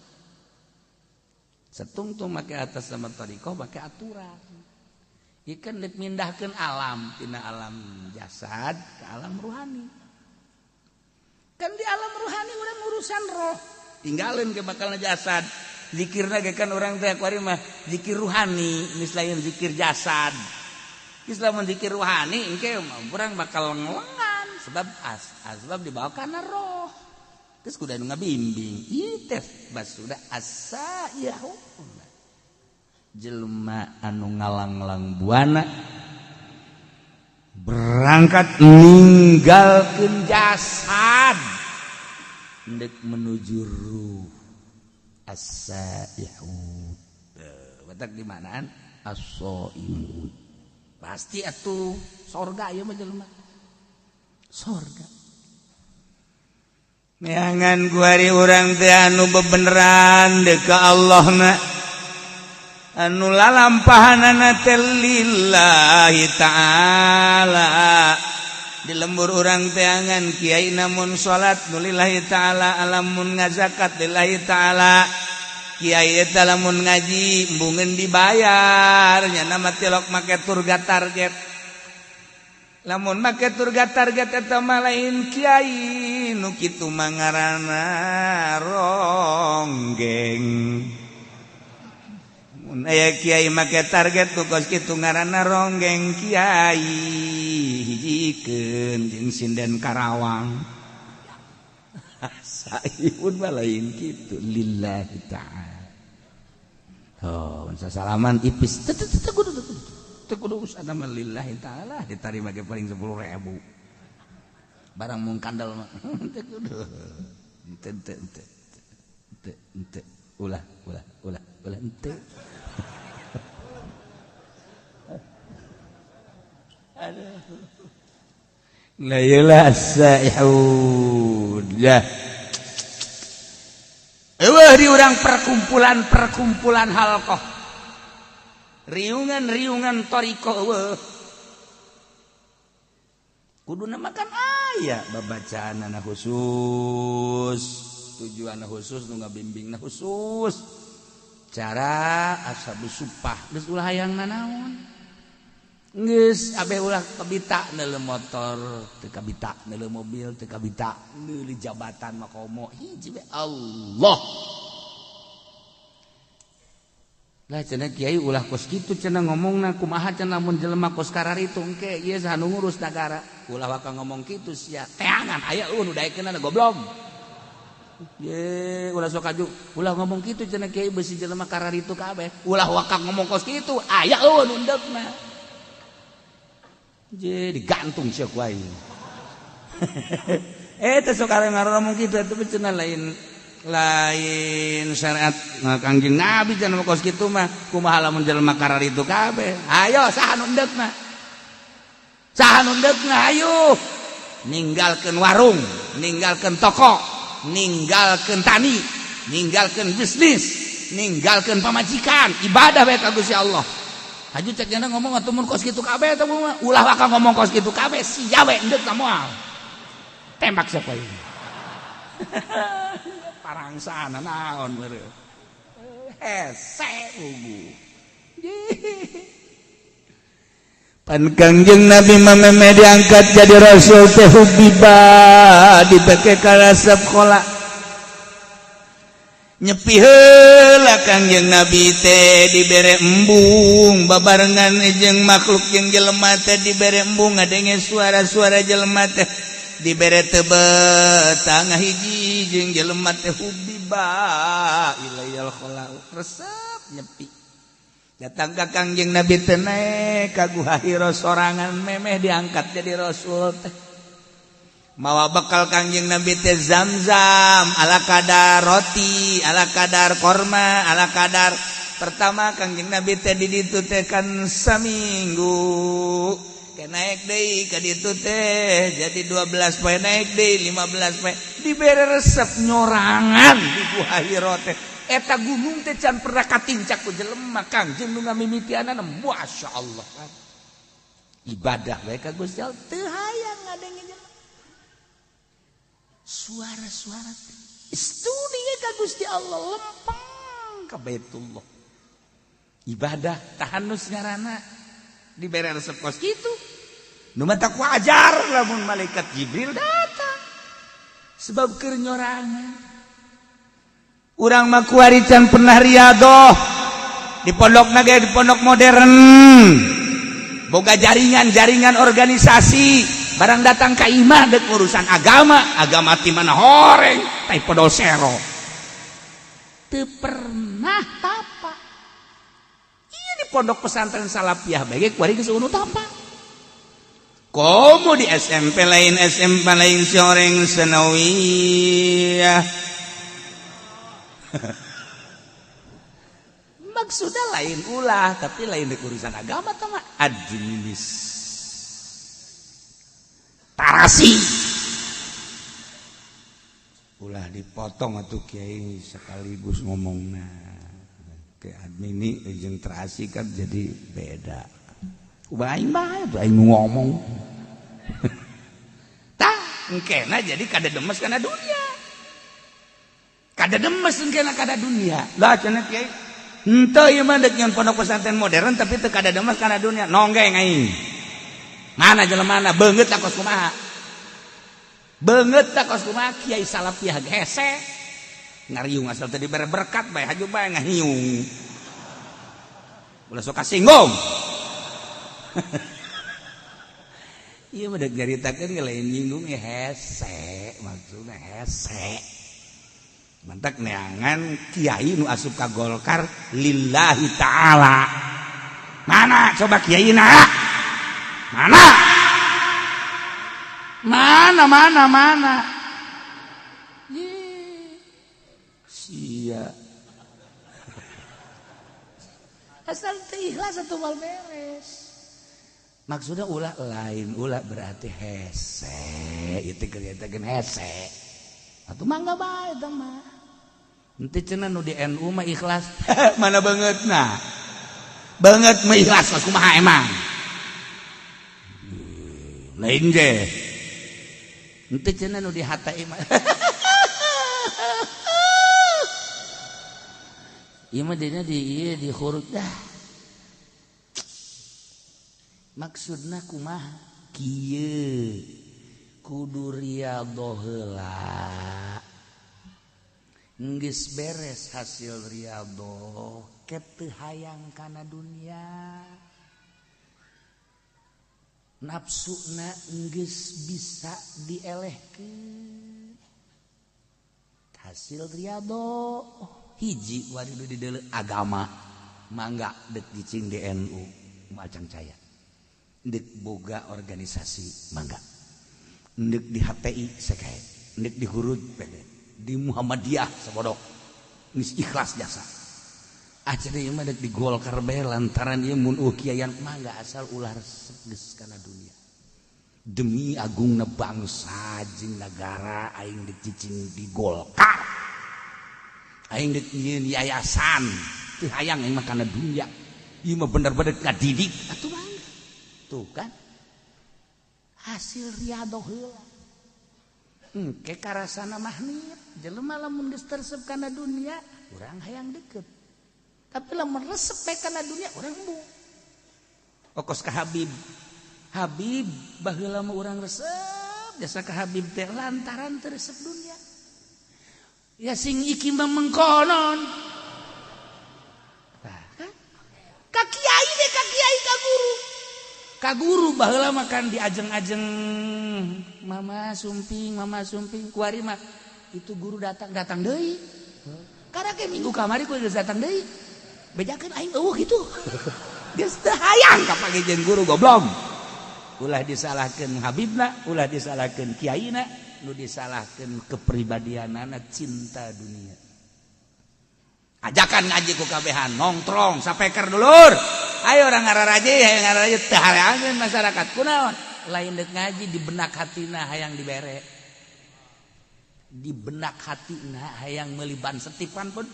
setungtung make atas nama thariqah make aturan ieu kan rek mindahkeun alam tina alam jasad ke alam ruhani. Kan di alam ruhani urang urusan roh tinggalin ke bakal jasad zikirna ge kan urang teh kuari mah zikir ruhani geus lain zikir jasad. Geus lamun zikir ruhani engke urang bakal ngelengan sebab asbab dibawa kana roh terus kudu anu ngabimbing ieu teh basuda asa-yahun jelema anu ngalanglang buana berangkat ninggalkeun jasad ndek menuju ruh as-saihun. Batak di manaan as-saimun pasti atuh sorga ieu mah jelema sorga. Neangan kuari urang teh anu bebeneran deuk ka Allah na anu lalampahanana teh lillahi ta'ala. Di lembur urang teangan kiai namun salat nu lillahi ta'ala, alamun ngazakat lillahi ta'ala, kiai eta lamun ngaji embungeun dibayar nya mah tilok make turga target. Lamun make turga target eta mah lain kiai nu kitu mah ngaranna ronggeng. Mun aya kiai make target nu kos kitu ngaranna ronggeng kiai hijikeun jeung sinden Karawang. Saihun mah lain kitu lillahi ta'ala. Oh, salaman ipis teu teu kudu teu kudu usah mah lillahi ta'ala ditarima ge paling 10.000. Barang mung kandel mah teu kudu. Teu teu teu teu teu ulah ulah ulah ulah henteu. Aduh. La ilaha saihun. Ya. Eueuh di urang perkumpulan-perkumpulan halqah. Riungan-riungan thariqah eueuh. Kuduna makan aya babacaanana khusus, tujuanna khusus nu ngabimbingna khusus. Cara ashabus supah geus ulah hayang nanaon. Geus abeh ulah kabita neuleuh motor, teu kabita neuleuh mobil, teu kabita neuleuh jabatan makomo hiji we Allah. Lah cenah kiai ulah kos kitu cenah ngomongna kumaha cenah mun jelema kos kararitu engke ieu saha nu ngurus nagara. Ulah waka ngomong kitu sia teangan aya eueuh nu daekeunana goblok. Ye ulah sok aju ulah ngomong kitu cenah kiai beusi jelema kararitu kabeh. Ulah waka ngomong kos kitu aya eueuh nu endeukna. Je digantung sia ku aing. Teh sok ngomong kitu eta cenah lain lain syariat Kangjeng Nabi cenah kos kitu mah kumaha lamun jelema kararitu kabeh. Ayo saha nu endeukna? Saha nu endeukna ayo ninggalkeun warung, ninggalkeun toko, ninggalkeun tani, ninggalkeun bisnis, ninggalkeun pamajikan, ibadah bae ka Gusti Allah. Haju cek jana ngomong atuh mun kos kitu kabeh eta mah ulah waka ngomong kos kitu kabeh sia we endek ka moal. Tembak siapa ini. Parangsana naon meureun. Hese ugu. Pan Kangjeng Nabi mah diangkat jadi rasul teh hubiba dibeke karasep kola. Nyepi heula Kangjeng Nabi teh dibere embung babarengan jeung makhluk jeung jelema teh dibere embung ngadenge suara-suara jelema teh dibere tebet tangah hiji jeung jelema teh hubiba ilayal khala resep nyepi. Datang ka Kangjeng Nabi teh naek ka Guha Hira sorangan memeh diangkat jadi rasul teh. Mawa bekal Kangjeng Nabi teh zam-zam ala kadar roti, ala kadar korma, ala kadar pertama Kangjeng Nabi teh di ditu teh kan saminggu. Ke naik deui ka ditu teh jadi 12 poe naik deui 15 poe dibere resep nyorangan di Guha Hira teh. Eta gunung teh can pernah katincak ku jelema Kangjeng nu ngamimitianana masyaallah kan. Ibadah bae ka Gusti Allah teu hayang ngadenge jelema. Suara-suara studi ka Gusti Allah lempeng ka Baitullah. Ibadah tahanus ngaranna dibere resep kos kitu. Nu matak wajar lamun malaikat Jibril datang. Sebab keur nyorangan. Urang mah kuari can pernah riadoh di pondok ge di pondok modern. Boga jaringan-jaringan organisasi, barang datang ka imah dek urusan agama, agama ti mana horeng, tai podol sero. Teu pernah tapa. Ieu di pondok pesantren Salafiyah bae ge kuari geus eueuh tapa. Komo di SMP lain SMP lain si horeng sanawiyah. Maksudnya lain ulah tapi lain di urusan agama tama administrasi ulah dipotong atuh kiai sekaligus ngomongna ke admini jeung terasi kan jadi beda. Ubah aing bae tuh aing ngomong. Tah engkena jadi kada demes kana dunia. Kada demes engkena kada dunia. Lah cenah kiai henteu ieu mah deuk nyeun pondok pesantren modern tapi teu kada demes kana dunia. Nonggeng aing. Mana jelemana beungeut tak kos kumaha. Beungeut tak kos kumaha kiai Salafiyah hese. Ngariung asal teu dibere berkat bae haju bae ngahiung. Ulah sok kasinggung. Ieu mah deuk nyaritakeun lain nyinggung hese, maksudna hese. Mantak neangan kiai nu asup ka Golkar lillahi ta'ala. Mana coba kiai na? Mana? Mana mana mana? Ye. Sia. Asal teu ikhlas atuh moal beres. Maksudnya ulah lain ulah berarti hese, itu kerjaan hese. Atuh mangga bae eta mah. Henteu cenah nu di NU mah ikhlas. Mana beungeutna? Beungeut mah ikhlas kos kumaha emang? Lain ge. Henteu cenah nu di HTI mah. Ieu mah dina di ieu di huruf dah. Maksudna kumaha? Kieu kudu riyadhoh heula. Geus beres hasil riyadhoh, teu hayang kana dunia. Nafsuna geus bisa dielehkeun. Hasil riyadhoh hiji wari di deuleu agama mangga deuk cicing di NU macang caya. Ndek boga organisasi mangga, ndek di HTI sekae, ndek di Hurud di Muhammadiyah sabodok geus ikhlas jasa. Acara ieu mah dek di Golkar bae lantaran ieu mun kiaian mangga asal ulah resep geus kana dunia. Demi agungna bangsa jeung nagara aing dek cicing di Golkar. Aing dek nyieun yayasan teu hayang aing mah kana dunia. Ieu mah bener-bener ngadidik atuh mangga. Tuh kan. Hasil riadoh heula. Engke karasana mahnit, jelema lamun geus teresep kana dunia, urang hayang deket. Tapi lamun resep bae kana dunia, urang embung. Okos ka Habib. Habib baheula mah urang resep jasa ka Habib teh lantaran teu resep dunia. Ya sing iki mah mengkonon. Tah kan? Ka kiai deh, ka kiai ka guru. Ka guru baheula mah kan diajeng-ajeng mama sumping kuari mah itu guru datang datang deui. Karena ke minggu kamari ku geus datang deui. Bejakeun aing eueuh kitu. Geus teu hayang kapanggih jeung guru goblok. Ulah disalahkeun Habibna, ulah disalahkeun kiaina, nu disalahkeun kepribadianana cinta dunia. Ajakan ngaji ku kabehan, nongtrong sapeker dulur. Ayo orang ngararaje, ayo ngararaje teu hareangeun masyarakat. Kunaon? Lain deuk ngaji di benak hatina hayang dibere. Di benak hatina hayang meuli ban setipan pun.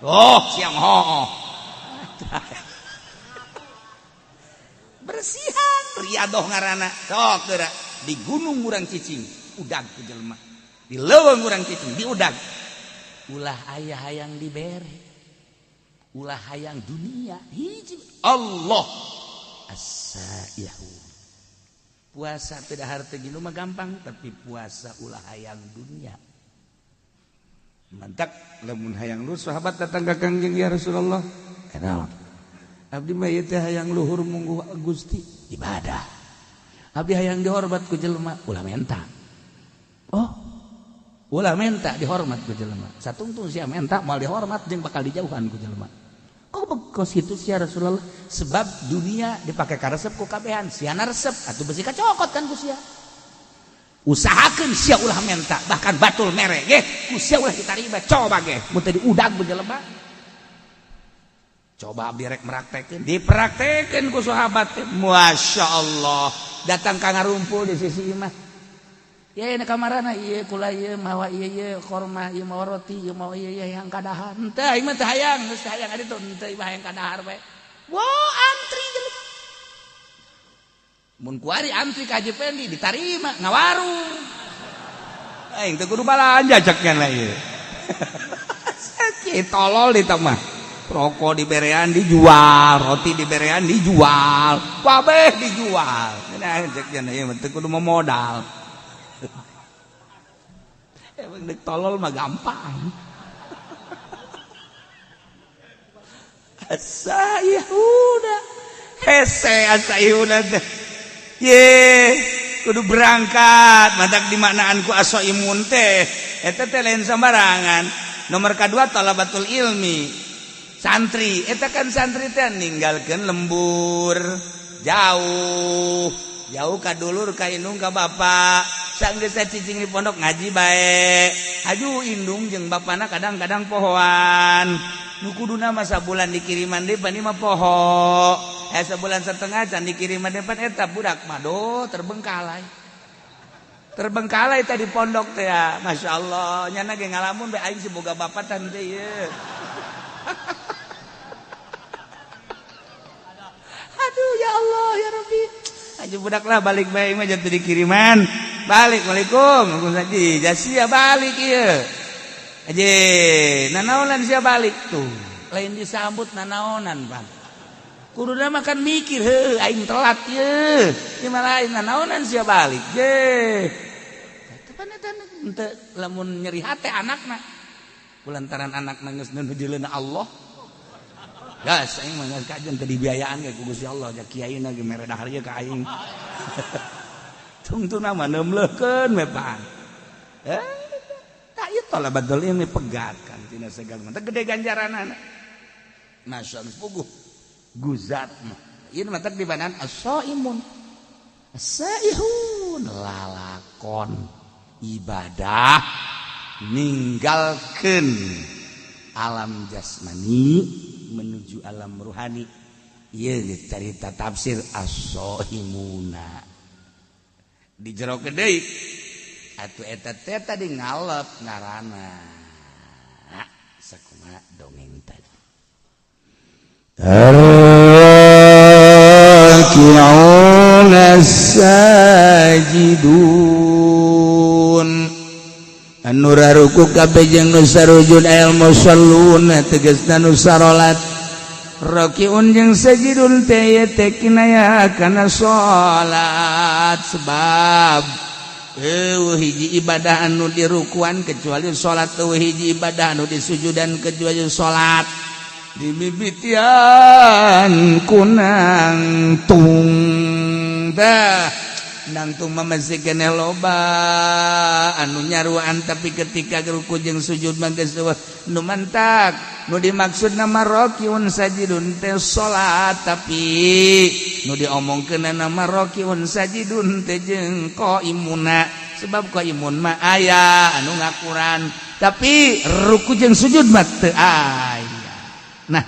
Oh, siang hooh. Bersihan riadoh ngaranna. Sok geura di gunung urang cicing, udag ku jelema. Di leuweung urang cicing, diudag. Ulah aya hayang dibere. Ulah hayang dunia hiji Allah as-saihu. Puasa tidak harta gini mah gampang, tapi puasa ulah hayang dunia. Mantak lamun hayang luhur sahabat datang ka Kangjeng ya Rasulullah. Naon? Abdi mah ieu teh hayang luhur mungguh Gusti ibadah. Abdi hayang dihormat ku jelema ulah menta. Oh, ulah menta dihormat ku jelema. Satungtung sia menta moal dihormat jeung bakal dijauhan ku jelema. Kok bekos kitu sia Rasulullah? Sebab dunia dipake karesep ku kabehan, siana resep atuh besi kacokot kan ku sia. Usahakeun sia ulah menta, bahkan batul mere ge ku sia ulah ditarima, coba ge mun teu diudag ku jelema. Coba abdi rek meraktekeun, dipraktekeun ku sahabat teh. Masya Allah, datang ka ngarumpul di sisi imah. Ya ini kamarana ieu kula ieu mawa ieu ieu korma ieu mawa roti ieu mawa ieu ieu yang kadahar. Henteu aing mah teu hayang, geus hayang adi tuh henteu ieu hayang kadahar bae. Wah, antri jelema. Mun kuari antri ka Haji Pendi ditarima ngawarung. Aing teu kudu balanja cek nya ieu. Sakit tolol di mah. Rokok diberean dijual, roti diberean dijual, kabeh dijual. Nah, cek nya ieu mah teu kudu modal. Emang dek tolol mah gampang. Asaihuna hese asaihuna teh. Ye, kudu berangkat. Matak dimaknaan ku asoimun teh. Eta teh lain sembarangan. Nomor kedua talabatul ilmi. Santri, eta kan santri teh ninggalkeun lembur jauh. Jauh ka dulur ka indung ka bapak. Sanggeus cicing di pondok ngaji bae. Aju indung jeung bapana kadang-kadang pohoan. Nu kuduna mah sabulan dikiriman deui pan mah poho. Sebulan setengah can dikiriman deui pan eta budak mah do terbengkalai. Terbengkalai tadi pondok teh ya. Masya Allah, nyana ge ngalamun bae aing si boga bapak tan teh ieu. Aduh ya Allah ya Rabbi. Aju budak lah balik bae mah jatuh dikiriman. Balik, waalaikum. Waalaikumsalam. Jasia balik ieu. Aje, nanaonan sia balik tuh. Lain disambut nanaonan, Pak. Kuduna mah kan mikir, heuh aing telat ieu. Ieu mah lain nanaonan sia balik. Je. Teh pan eta henteu lamun nyeri hate anakna. Kulantaran anakna geus nu dileuna Allah. Gas aing mah geus kajen teu dibiayaan ge ku Gusti Allah, ja kiaina ge mere dahar ieu ka aing. Tungtuna mah neumleukeun we pan. Tak ieu talabatul ilmi pegat kan tina segala mah gede ganjaranana. Masya Allah puguh guzat mah. Ieu mah teh dibanan as-saimun. As-saihun lalakon ibadah ninggalkeun alam jasmani menuju alam ruhani. Ieu carita tafsir as-saimuna. Di jero deui atuh eta teh tadi ngalep ngaranna sakumaha dongeng tadi. Anu ruku kabeh jeung nu sarujud al musallun, tegasna nu sarolat. Rokiun jeung sajidun teh teh kinaya kana salat, sebab euweuh hiji ibadah anu dirukuan kecuali salat, euweuh hiji ibadah anu disujudan kecuali salat. Dimimitian ku nangtung. Dah, nangtung mah masih keneh loba anu nyaruan, tapi ketika ruku jeung sujud mah geus euweuh nu mantak. Nu dimaksud nama rokiun sajidun teh salat, tapi nu diomongkeun nama rokiun sajidun teh jeung qaimuna, sebab qaimun mah aya anu ngakuran, tapi ruku jeung sujud mah teu aya. Nah,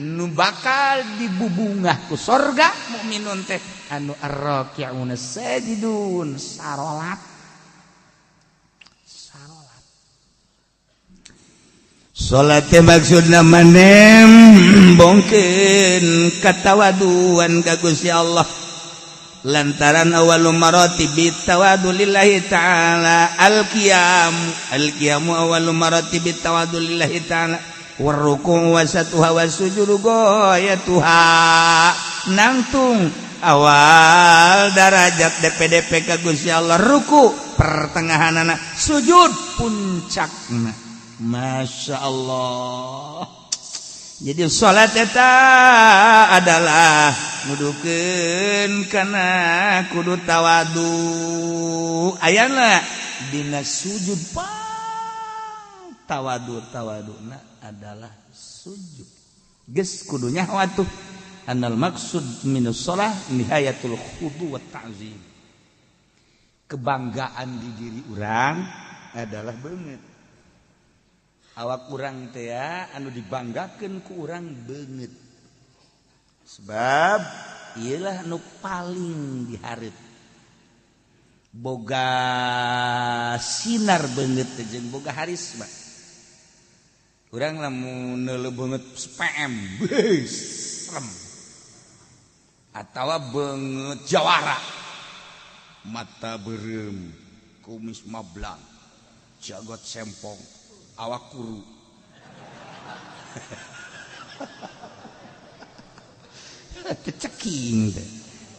nu bakal dibubungah ku sorga mukminun teh anu arraki'una sajidun, sarolat, sarolat. Salat teh maksudna manembongkeun katawaduan ka Gusti Allah, lantaran awalu maratibi tawadu lillahi ta'ala al-qiyam. Al-qiyamu awalu maratibi tawadu lillahi ta'ala, warruku wasatuha wasujudu goyatuha. Nangtung awal darajat DPDP ka Gusti Allah, ruku pertengahanana, sujud puncakna. Masya Allah. Jadi salat eta adalah nudukeun kana kudu tawadu. Ayana dina sujud pang tawadu, tawaduna adalah sujud. Geus kudunya watuh anal maksud minus shalah nihayatul khudu wa ta'zim. Kebanggaan di diri urang adalah beungeut. Awak urang teh anu dibanggakeun ku urang beungeut, sebab iyalah nu paling dihareup, boga sinar beungeut teh jeung boga harisma. Urang lamun neuleuh beungeut PM, beuh, serem, atawa beungeut jawara, mata beureum, kumis mablang, jagot sempong, awak kuru. Teu ceking teh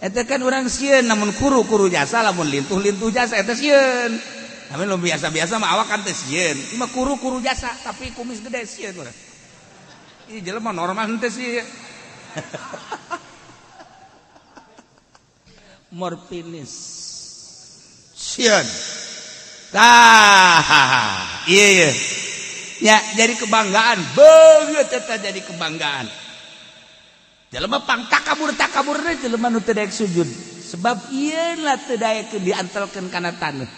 eta kan urang sieun. Namun kuru-kuru jasa, lamun lintuh-lintuh jasa eta sieun. Tapi lu biasa-biasa mah awak kan teh sieun. Ieu mah kuru-kuru jasa tapi kumis gede, sieun urang. Ih, jelema normal henteu sih. Morfinis. Sieun. Tah, iya iya. Ya, jadi kebanggaan, beungeut eta jadi kebanggaan. Jelema pang takabur takaburna jelema nu teu daek sujud. Sebab ieu lah teu daek diantelkeun kana taneuh.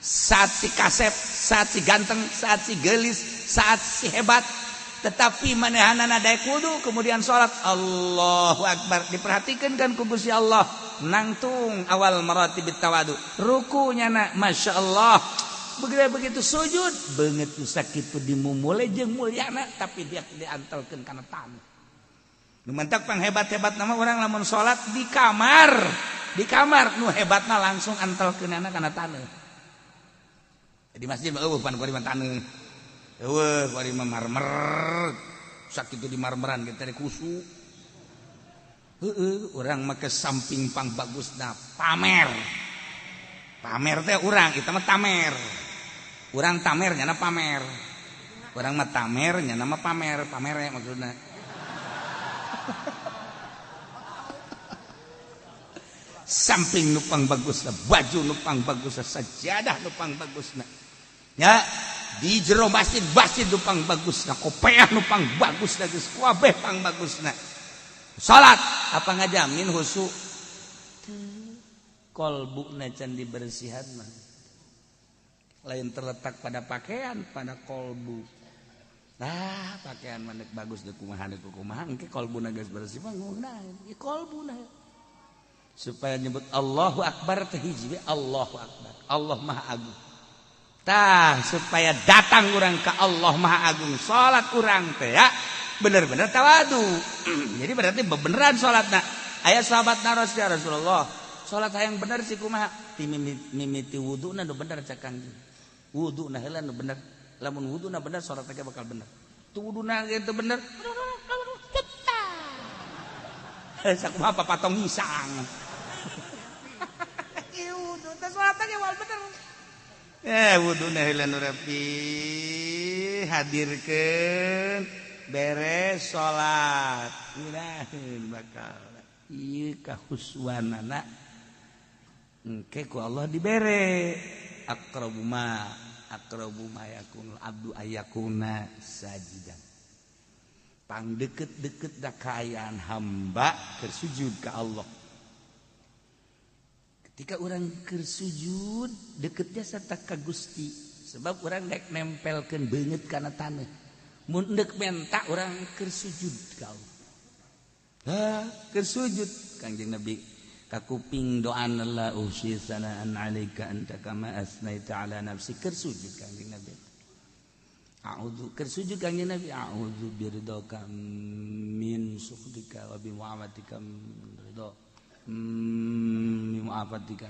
Saat si kasep, saat si ganteng, saat si gelis, saat si hebat, tetapi manehanana daek wudu kemudian salat, Allahu Akbar, diperhatikan kan ku Gusti Allah. Nangtung awal maratibit tawadu, rukunya na Masya Allah. Begitu begitu sujud beungeut nu sakitu dimumule jeung mulyana, tapi dia diantelkeun kana taneuh. Nu mantak pang hebat-hebat nama orang lamun salat di kamar, di kamar nu hebatna langsung antelkeunana kana taneuh. Di masjid mah euweuh pan kuari mah taneuh. Euweuh kuari mah marmer. Sakitu di marmeran ge teh kusu. Heeh, urang mah ke samping pang bagusna pamer. Pamer teh urang, itu mah tamer. Urang tamer nyana pamer. Urang mah tamer nyana mah pamer, pamer ya maksudna. Samping nupang bagusna, baju nupang bagusna, sajadah nupang bagusna. Ya, di jero masjid masjid nupang bagusna, kopeah nupang bagusna, geus kabeh pang bagusna. Salat apa ngajamin khusyuk? Kolbuna can dibersihan mah. Lain terletak pada pakaian, pada kolbu. Nah, pakaian mah bagus deuk kumaha deuk kumaha, engke kolbuna geus bersih mah ngomongna, ieu kolbuna. Supaya nyebut Allahu Akbar teh hiji, Allahu Akbar, Allah Maha Agung. Tah, supaya datang urang ke Allah Maha Agung, salat urang teh ya bener-bener tawadu. Jadi berarti beneran salatna. Aya sahabat naros, ya Rasulullah, Salat hayang bener sih kumaha? Ti mimiti wuduna nu bener cak Kangjeng. Wuduna heula nu bener. Lamun wuduna bener salat teh bakal bener. Tu wuduna ge teu bener. Sakumaha papatong ngisang. Ieu wudu teh salat ge moal bener. Wuduna heula nu rapi hadirkeun beres salat. Ngeunaheun bakal ieu kahuswanana engke ku Allah dibere aqrabu ma yakunul abdu ayakuna sajidan. Pang deket-deket da kaayaan hamba keur sujud ka Allah. Ketika orang keur sujud deketnya serta ka Gusti, sebab orang dek nempelkeun beungeut kana taneuh. Mun deuk menta orang keur sujud ka Allah. Ha, keur sujud Kangjeng Nabi kakuping doan la usi sanaan alaika anta kama asnaita ala nafsi keur sujud Kangjeng Nabi. A'udzu keur sujud Kangjeng Nabi a'udzu biridhaka min sukhtika wa bi mu'afatika min ridha min mu'afatika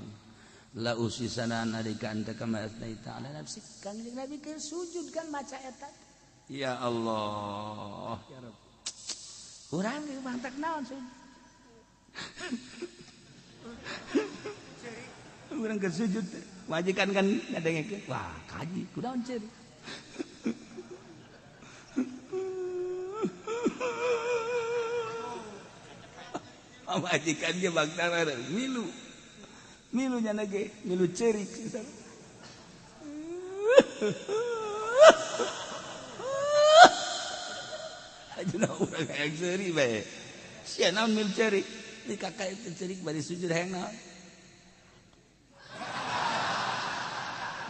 la usi sanaan alaika anta kama asnaita ala nafsi. Kangjeng Nabi keur sujud kan maca eta. Ya Allah ya Rabb. Urang ge mantak naon sujud. Urang keur sujud majikan kan ngadengekeun wah kaji kunaon ceuri. Majikan ge bangsa milu. Milu nya ge milu ceurik. Ajuna urang hayang seuri bae. Sia naon milu ceurik? Di kakak itu ceurik bari sujud hayang naon?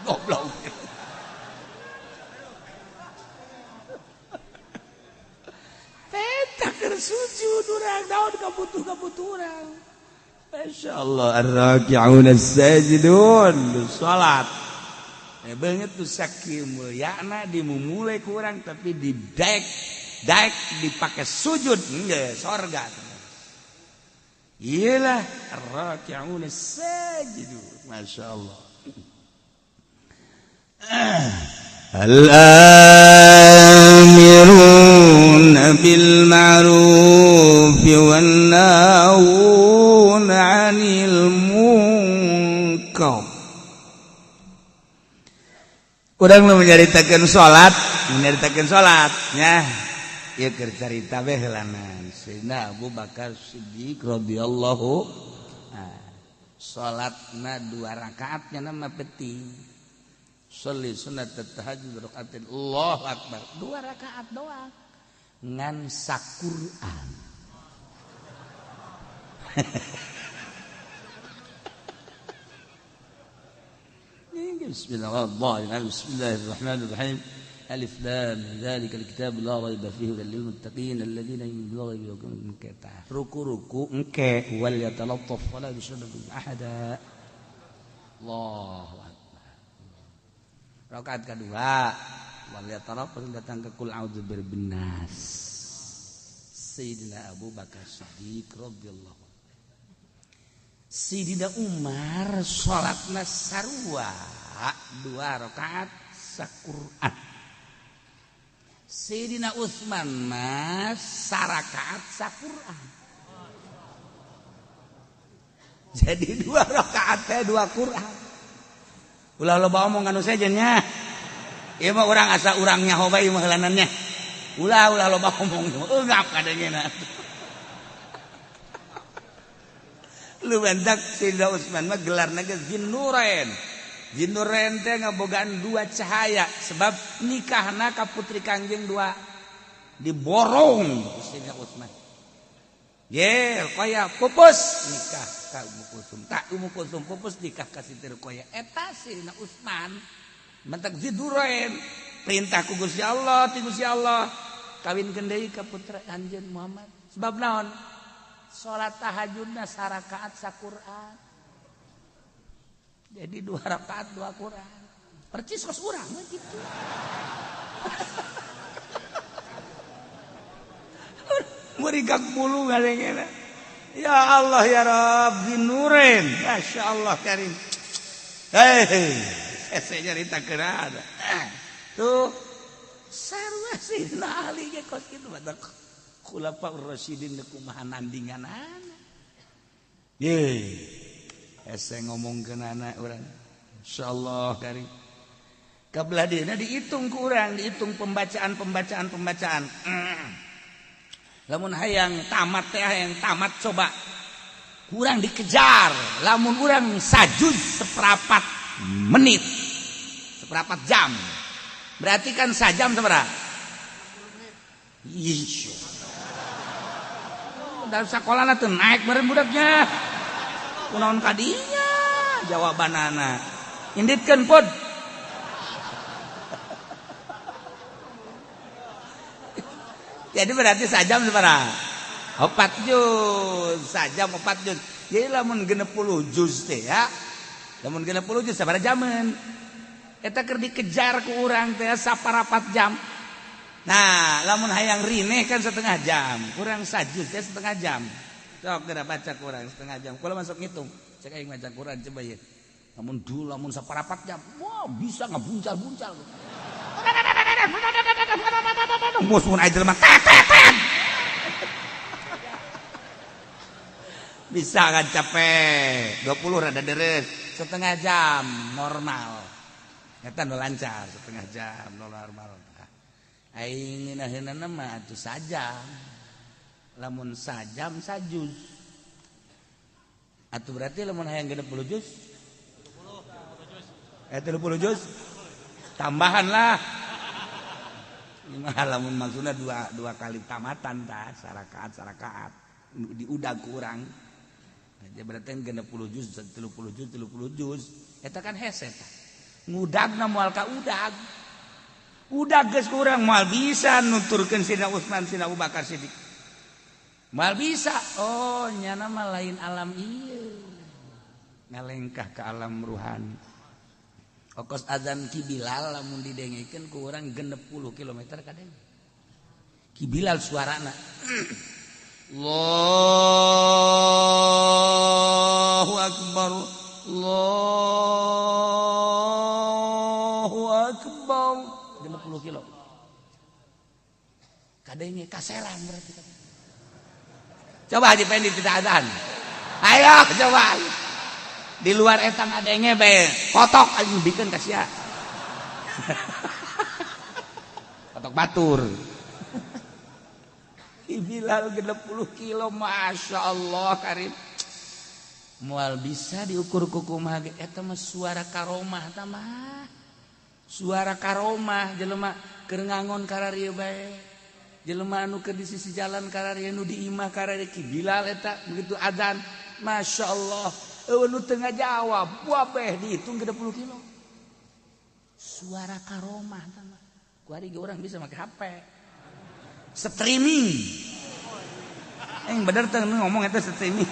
Goblok. Eta keur sujud urang naon kabutuh-kabutuh urang. Masyaallah ar-raki'un as-sajidun salat. Beungeut tu sakieu mulyana dimumule ku urang tapi didek daek dipakai sujud geus sorga. Iyalah ar-raki'un as-sajidun. Masyaallah. Al-amiruna bil ma'ruf wan nahuna 'anil munkar. Urang nu menyaritakeun salat, nya. Ieu keur carita bae heulanan. Sayyidina Abu Bakar Siddiq radhiyallahu salatna 2 rakaat nya mah penting. Sholli sunat tahajud rakaatin Allahu akbar 2 rakaat doang ngan saquran. Bismillahirrahmanirrahim. Bismillahirrahmanirrahim. Alif lam dzalikal kitab la raiba fihi hudal lil muttaqin alladziina yu'minuuna bil ghaibi. Ruku-ruku engke wal yatalattaf wala yushriku ahada. Allahu akbar. Rakaat kedua wal yatalattaf datang ke kul a'udzu birabbin nas. Sayyidina Abu Bakar Siddiq radhiyallahu anhu. Sayyidina Umar salatna sarua 2 rakaat saquran. Sayyidina Utsman mah sarakaat saquran. Jadi 2 rakaat teh 2 Quran. Ulah loba omong kanu sejen nya. Ieu mah urang asa urang nyaho bae mah heulanannya. Ulah ulah loba omong eungap kadangena. Lu bentak Sayyidina Utsman mah gelarna ge Zinnurain. Zinnurain teh ngabogaan 2 cahaya sebab nikahna ka putri Kangjeng 2 diborong Sayyidina Utsman. Ye, Ruqayyah pupus nikah ka Ummu Kulsum. Tak Ummu Kulsum pupus nikah ka Siti Ruqayyah. Eta Sayyidina Utsman mentak Zinnurain perintah ku Gusti Allah, ti Gusti Allah kawinkeun deui ka putra anjeun Muhammad. Sebab naon? Salat tahajudna sarakaat saquran. Jadi 2 rakaat 2 Quran. Percis kos urang mah kitu. Merigak bulu ngadengena. Ya Allah ya Rabbi nuren, Masya Allah karim. Hei, saya nyarita ada tuh sarua Sayyidina Ali ge kos kitu, batak Khulafaur Rasyidin kumaha nandinganana. Ye, hese ngomongkeun anak urang. Insyaallah karim. Kabelah dieuna dihitung ku urang, dihitung pembacaan pembacaan pembacaan. Lamun hayang tamat teh, hayang tamat, coba kurang dikejar. Lamun urang sajuz seperapat menit, seperapat jam, berarti kan sajam seberapa? Ih, dalam sekolah tuh naik bareng budaknya, kunaon kadinya jawabanana inditkeun pod. Jadi berarti sajam seberapa? 4 juz, sajam 4 juz. Jadi lamun 60 juz teh ya, lamun 60 juz sabaraha jaman? Eta keur dikejar ku urang teh saparapat jam. Nah, lamun hayang rineh kan setengah jam, kurang sajuz teh setengah jam. Sok geura baca kurang setengah jam. Kula masuk ngitung, cek aing maca Quran coba ya. Lamun dulu lamun saparapat jam, wah, bisa ngebuncal-buncal. Mus mun aya jelema tet tet tet. Bisa kan capek. 20 rada deres, setengah jam normal. Eta nu lancar setengah jam nu normal. Aing ngeunaheunana mah atuh sajam. Lamun sajam sajuz. Atuh berarti lamun hayang 60 juz? 30 juz? Tambahan lah. Lamun maksudnya dua kali tamatan tah sarakaat sarakaat diudag kurang. Jadi berarti 60 juz, 30 juz, 30 juz. Eta kan hese tah. Ngudagna moal ka udag. Udag geus kurang moal bisa nuturkeun Sidina Utsman, Sidina Abu Bakar Siddiq. Moal bisa. Oh, nyana mah lain alam ieu. Ngalengkah ke alam ruhani. Okos azan Ki Bilal lamun didengekeun ku urang 60 km kadeng. Ki Bilal suarana. Allahu akbar. Allahu akbar. 60 kilo. Kadenge kaselan berarti. Coba Haji Pendi tidak azan. Ayo coba. Di luar etang adenge bae kotok anjing bikeun ka sia. Kotok batur. Bilal 60 kilo, Masya Allah karim. Moal bisa diukur ku kumaha ge eta mah suara karomah ta mah. Suara karomah jelema keur ngangon kararieu bae. Jelema anu keur di sisi jalan kararieu, nu di imah kararieu Ki Bilal eta begitu azan, Masya Allah. Nu tengah jawab, wabeh dihitung 60 kilo. Suara karomah ta mah. Kuari ge urang bisa make HP. Streaming. Bener teh ngomong eta streaming.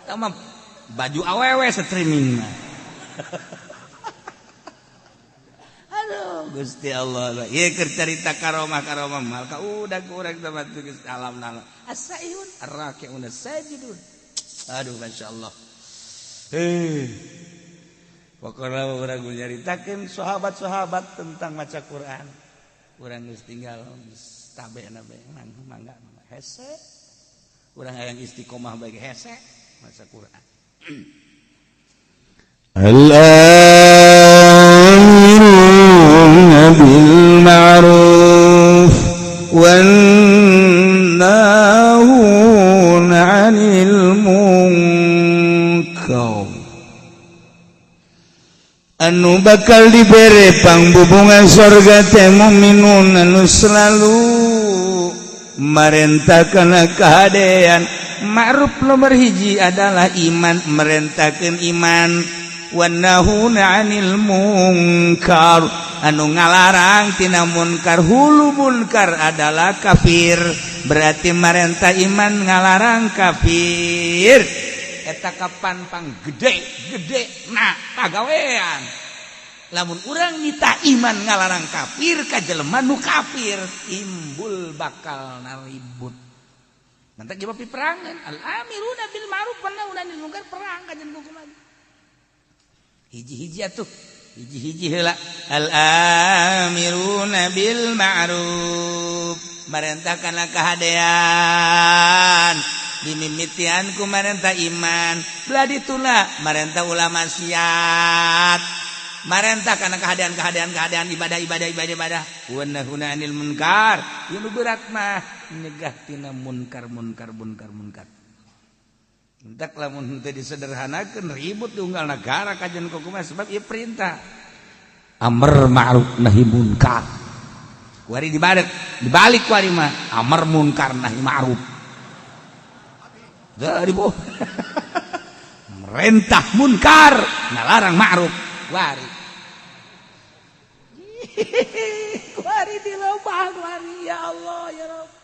Tama baju awewe streaming mah. Aduh, Gusti Allah. Ieu keur carita karomah-karomah mal ka udah kurang sama Gusti alam nala. As-saihun ar-raki'un as-sajidun. Aduh, Masya Allah. Pokoknya urang nyaritakeun sahabat-sahabat tentang maca Quran. Urang geus tinggal tabe na bae mangga hese. Urang hayang istiqomah bae hese maca Quran. Al-amiruna bil ma'ruf wan nahuna 'anil munkar. Anu bakal dibere pangbubungan sorga teh mukminun anu selalu marentahkeun kahadean. Ma'ruf nomor hiji adalah iman, merentahkeun iman. Wan nahuna 'anil munkar, anu ngalarang tina munkar. Hulu munkar adalah kafir, berarti marentah iman ngalarang kafir. Eta kapan pang gede gede nah pagawean. Lamun urang nita iman ngalarang kafir ka jelema nu kafir, timbul bakal naribut. Mantak jawab peperangan. Al amiruna bil ma'ruf wa nahuna 'anil munkar perang kajian hukum lagi. Hiji-hiji atuh. Hiji-hiji heula. Al amiruna bil ma'ruf. Marentah kana kahadean. Dimimitian ku marentah iman. Belah dituna marentah ulah maksiat. Marentah kana kahadean-kahadean kahadean ibadah-ibadah ibadah-ibadah. Wa nahuna 'anil munkar. Ieu nu berat mah nyegah tina munkar munkar munkar munkar. Entak lamun henteu disederhanakeun ribut di unggal nagara kajian kumaha sebab ieu perintah. Amar ma'ruf nahi munkar. Kuari dibalik, dibalik kuari mah amar munkar nahi ma'ruf. Dari bu. Merentah munkar, ngalarang ma'ruf. Kuari. Kuari di lobang kuari ya Allah ya Rabb.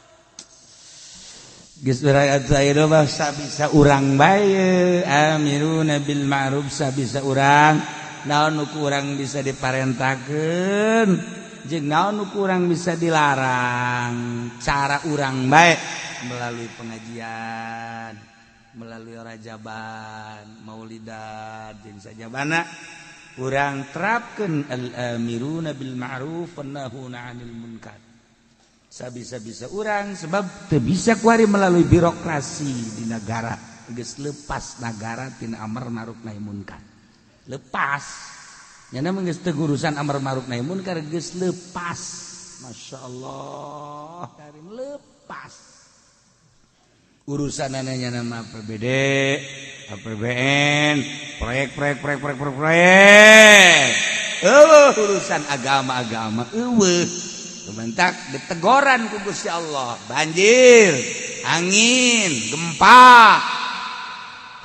Geus urang atuh mah sabisa urang bae amiruna bil ma'ruf sabisa urang naon nu kurang bisa diparentakeun jeung naon nu kurang bisa dilarang cara urang bae melalui pengajian melalui rajaban maulidan jeung sajabana urang terapkeun al-amiruna bil ma'ruf wan nahuna 'anil munkar. Sabisa-bisa urang sebab teu bisa kuari melalui birokrasi di negara geus lepas negara tina amar ma'ruf nahi munkar. Lepas. Nyana mah geus teu urusan amar ma'ruf nahi munkar geus lepas. Masya Allah, karim lepas. Urusanana nyana mah APBD, APBN, proyek proyek proyek proyek proyek proyek. Eueuh urusan agama-agama eueuh. Kementak ditegoran ku Gusti Allah, banjir, angin, gempa.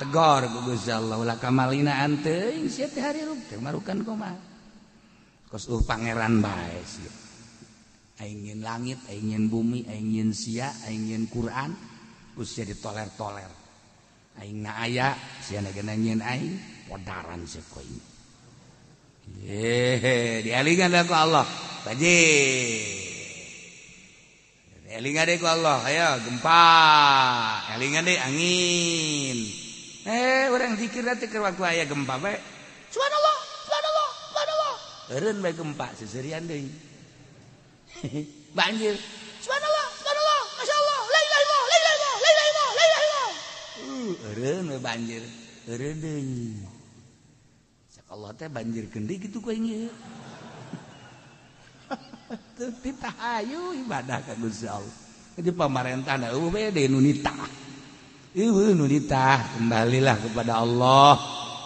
Tegor ku Gusti Allah ulah kamalinaan teuing sia teh harirup teh marukan kumaha. Kos pangeran bae sia. Aing nyeun langit, aing nyeun bumi, aing nyeun sia, aing nyeun Quran, ku sia ditoler-toler. Aing na aya, sia na nyeun aing, podaran sia ku aing. Yehe, dialingan ku Allah. Banjir. Elingan deh ku Allah, ayo gempa. Elingan deh angin. Orang zikir teh keur waktu aya gempa bae. Subhanallah, subhanallah, subhanallah. Eureun bae gempa seserian deui. Banjir. Subhanallah, subhanallah, masyaallah, la ilaha illallah, la ilaha illallah, la ilaha illallah, la ilaha illallah. Eureun we banjir. Eureun deui. Cak Allah teh banjirkeun deui kitu ku aing ieu. Teu ditahayu ibadah ka Gusti Allah. Jadi pamarentah da eueuh we deui nu nitah. Eueuh nu nitah, kembalilah kepada Allah.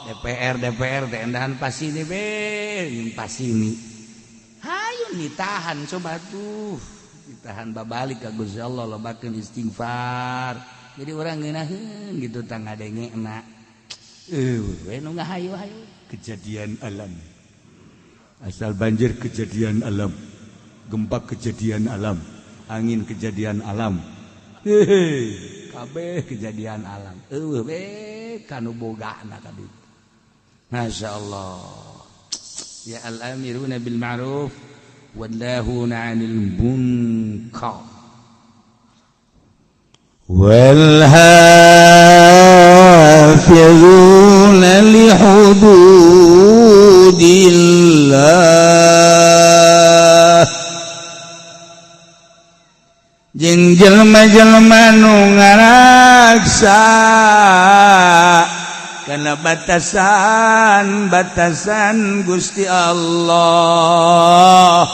DPR DPR teh endahan pasini be, jeung pasini. Hayu nitahan coba tuh. Ditahan babalik ka Gusti Allah lobakeun istighfar. Jadi urang ngeunaheun gitu tah ngadengena. Eueuh we nu ngahayu-hayu kejadian alam. Asal banjir kejadian alam, gempa kejadian alam, angin kejadian alam. Hehe, kabeh kejadian alam. Eueuh we kanu bogana ka ditu. Masya Allah. Ya al-amiruna bil ma'ruf wan nahuna 'anil munkar. Wal hafizuna li hududillah jeung jelema-jelema nu ngaraksa kana batasan-batasan Gusti Allah.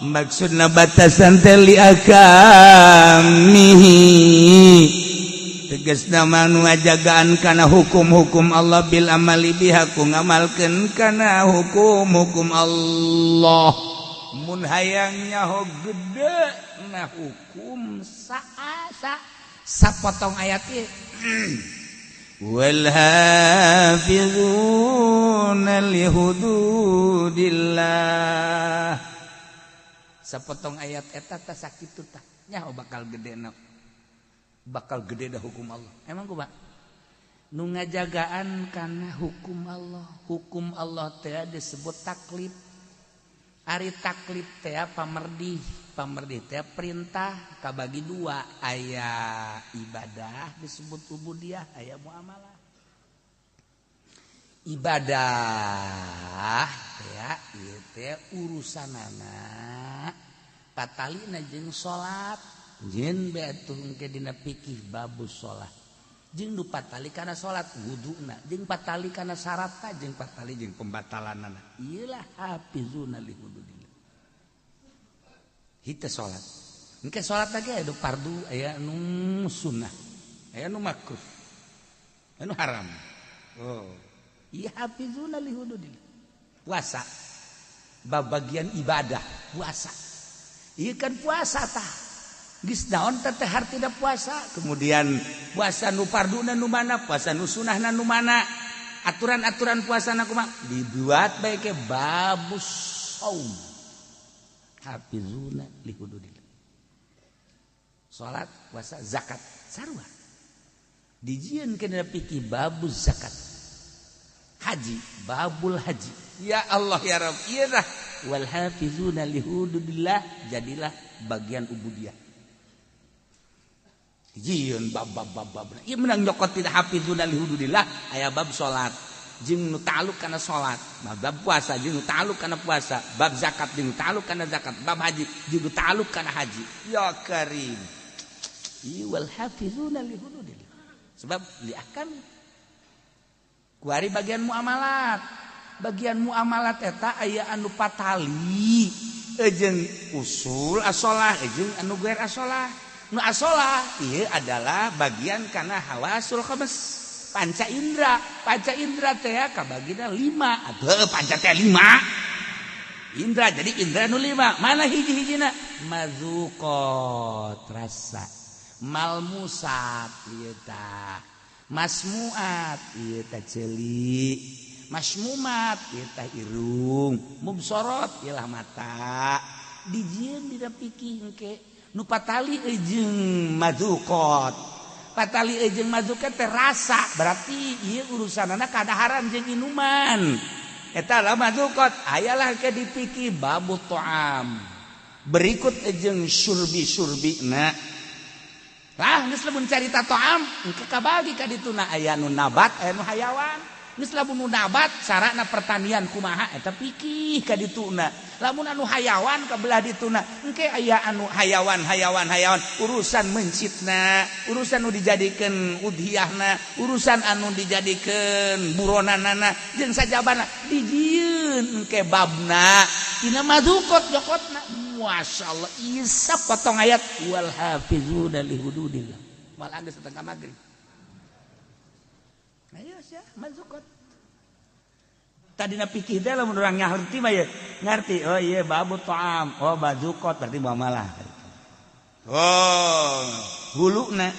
Maksudna batasan teh li ahkamihi tegasna mah nu ngajagaan kana hukum-hukum Allah bil amali biha ku ngamalkeun kana hukum-hukum Allah. Mun hayang nyaho gede na hukum saasa sapotong ayat ieu wal hafizuna li hududillah sapotong ayat eta tah sakitu tah nyaho bakal gede na bakal gede dah hukum Allah. Emang kumaha nu ngajagaan kana hukum Allah. Hukum Allah teh disebut taklif. Ari taklif teh pamerdih, pamerdih teh perintah kabagi dua, aya ibadah disebut ubudiyah, aya muamalah. Ibadah teh ieu teh urusanana patalina jeung salat, jeung bae atuh engke dina fikih babus salat. Jeung nu patali kana salat wuduna, jeung patali kana syaratna, jeung patali jeung pembatalanana. Ieu lah hafizuna li hududillah. Hita salat. Engke salat lagi aya nu fardu, aya nu sunnah, aya nu makruh, aya nu haram. Oh. Ieu hafizuna li hududillah. Puasa bab bagian ibadah, puasa. Ieu kan puasa tah. Geus naon teh hartina puasa, kemudian puasa nu farduna nu mana, puasa nu sunahna nu mana, aturan-aturan puasana kumaha dibuat bae ke babus saum. Hafizuna li hududillah. Salat, puasa, zakat sarua. Dijieun kana fikih babuz zakat. Haji, babul haji. Ya Allah ya Rabb, ieu tah wal hafizuna li hududillah jadilah bagian ubudiyah. Jieun bab bab bab bab. Ieu menang nyokot tidak hafizuna li hududillah aya bab salat jeung nu ta'alluq kana salat, bab puasa jeung nu ta'alluq kana puasa, bab zakat jeung nu ta'alluq kana zakat, bab haji jeung nu ta'alluq kana haji. Ya Karim. Ieu wal hafizuna li hududillah. Sebab li ahkam. Kuari bagian muamalat. Bagian muamalat eta aya anu patali jeung usul asolah jeung anu guer asolah. Nu asolah ieu adalah bagian kana hawasul khams, panca indra. Panca indra teh kabagina 5. Atuh panca teh 5. Indra jadi indra nu 5. Mana hiji-hijina? Mazuqat rasa, malmusat ieu tah, masmuat ieu tah ceuli, masmumat ieu tah irung, mubsorot ieu lah mata. Dijieun dina pikih engke nu patali jeung mazukot, patali jeung mazukot teh rasa, berarti ieu urusanana kadaharan jeung inuman. Eta lah mazukot, ayalah ke dipikir babu to'am. Berikut jeung surbi-surbina. Lah geus lamun carita to'am, engke kabagi ka dituna aya nu nabat, aya nu hayawan. Geus lamun nu nabat carana pertanian kumaha eta pikih ka dituna. Lamun anu hayawan ka belah dituna, engke aya anu hayawan hayawan hayawan urusan mencitna, urusan nu dijadikeun udhiyahna, urusan anu dijadikeun buronanana jeung sajabana dijieun engke babna tina mazukot jokotna. Masyaallah isap potong ayat wal hafizuna li hududillah. Malah geus setengah magrib. Ayo sia mazukot. Tadina pikir teh lamun urang ngarti mah ye, ngarti. Oh iya babu ta'am, oh bazukot berarti muamalah. Oh, huluna.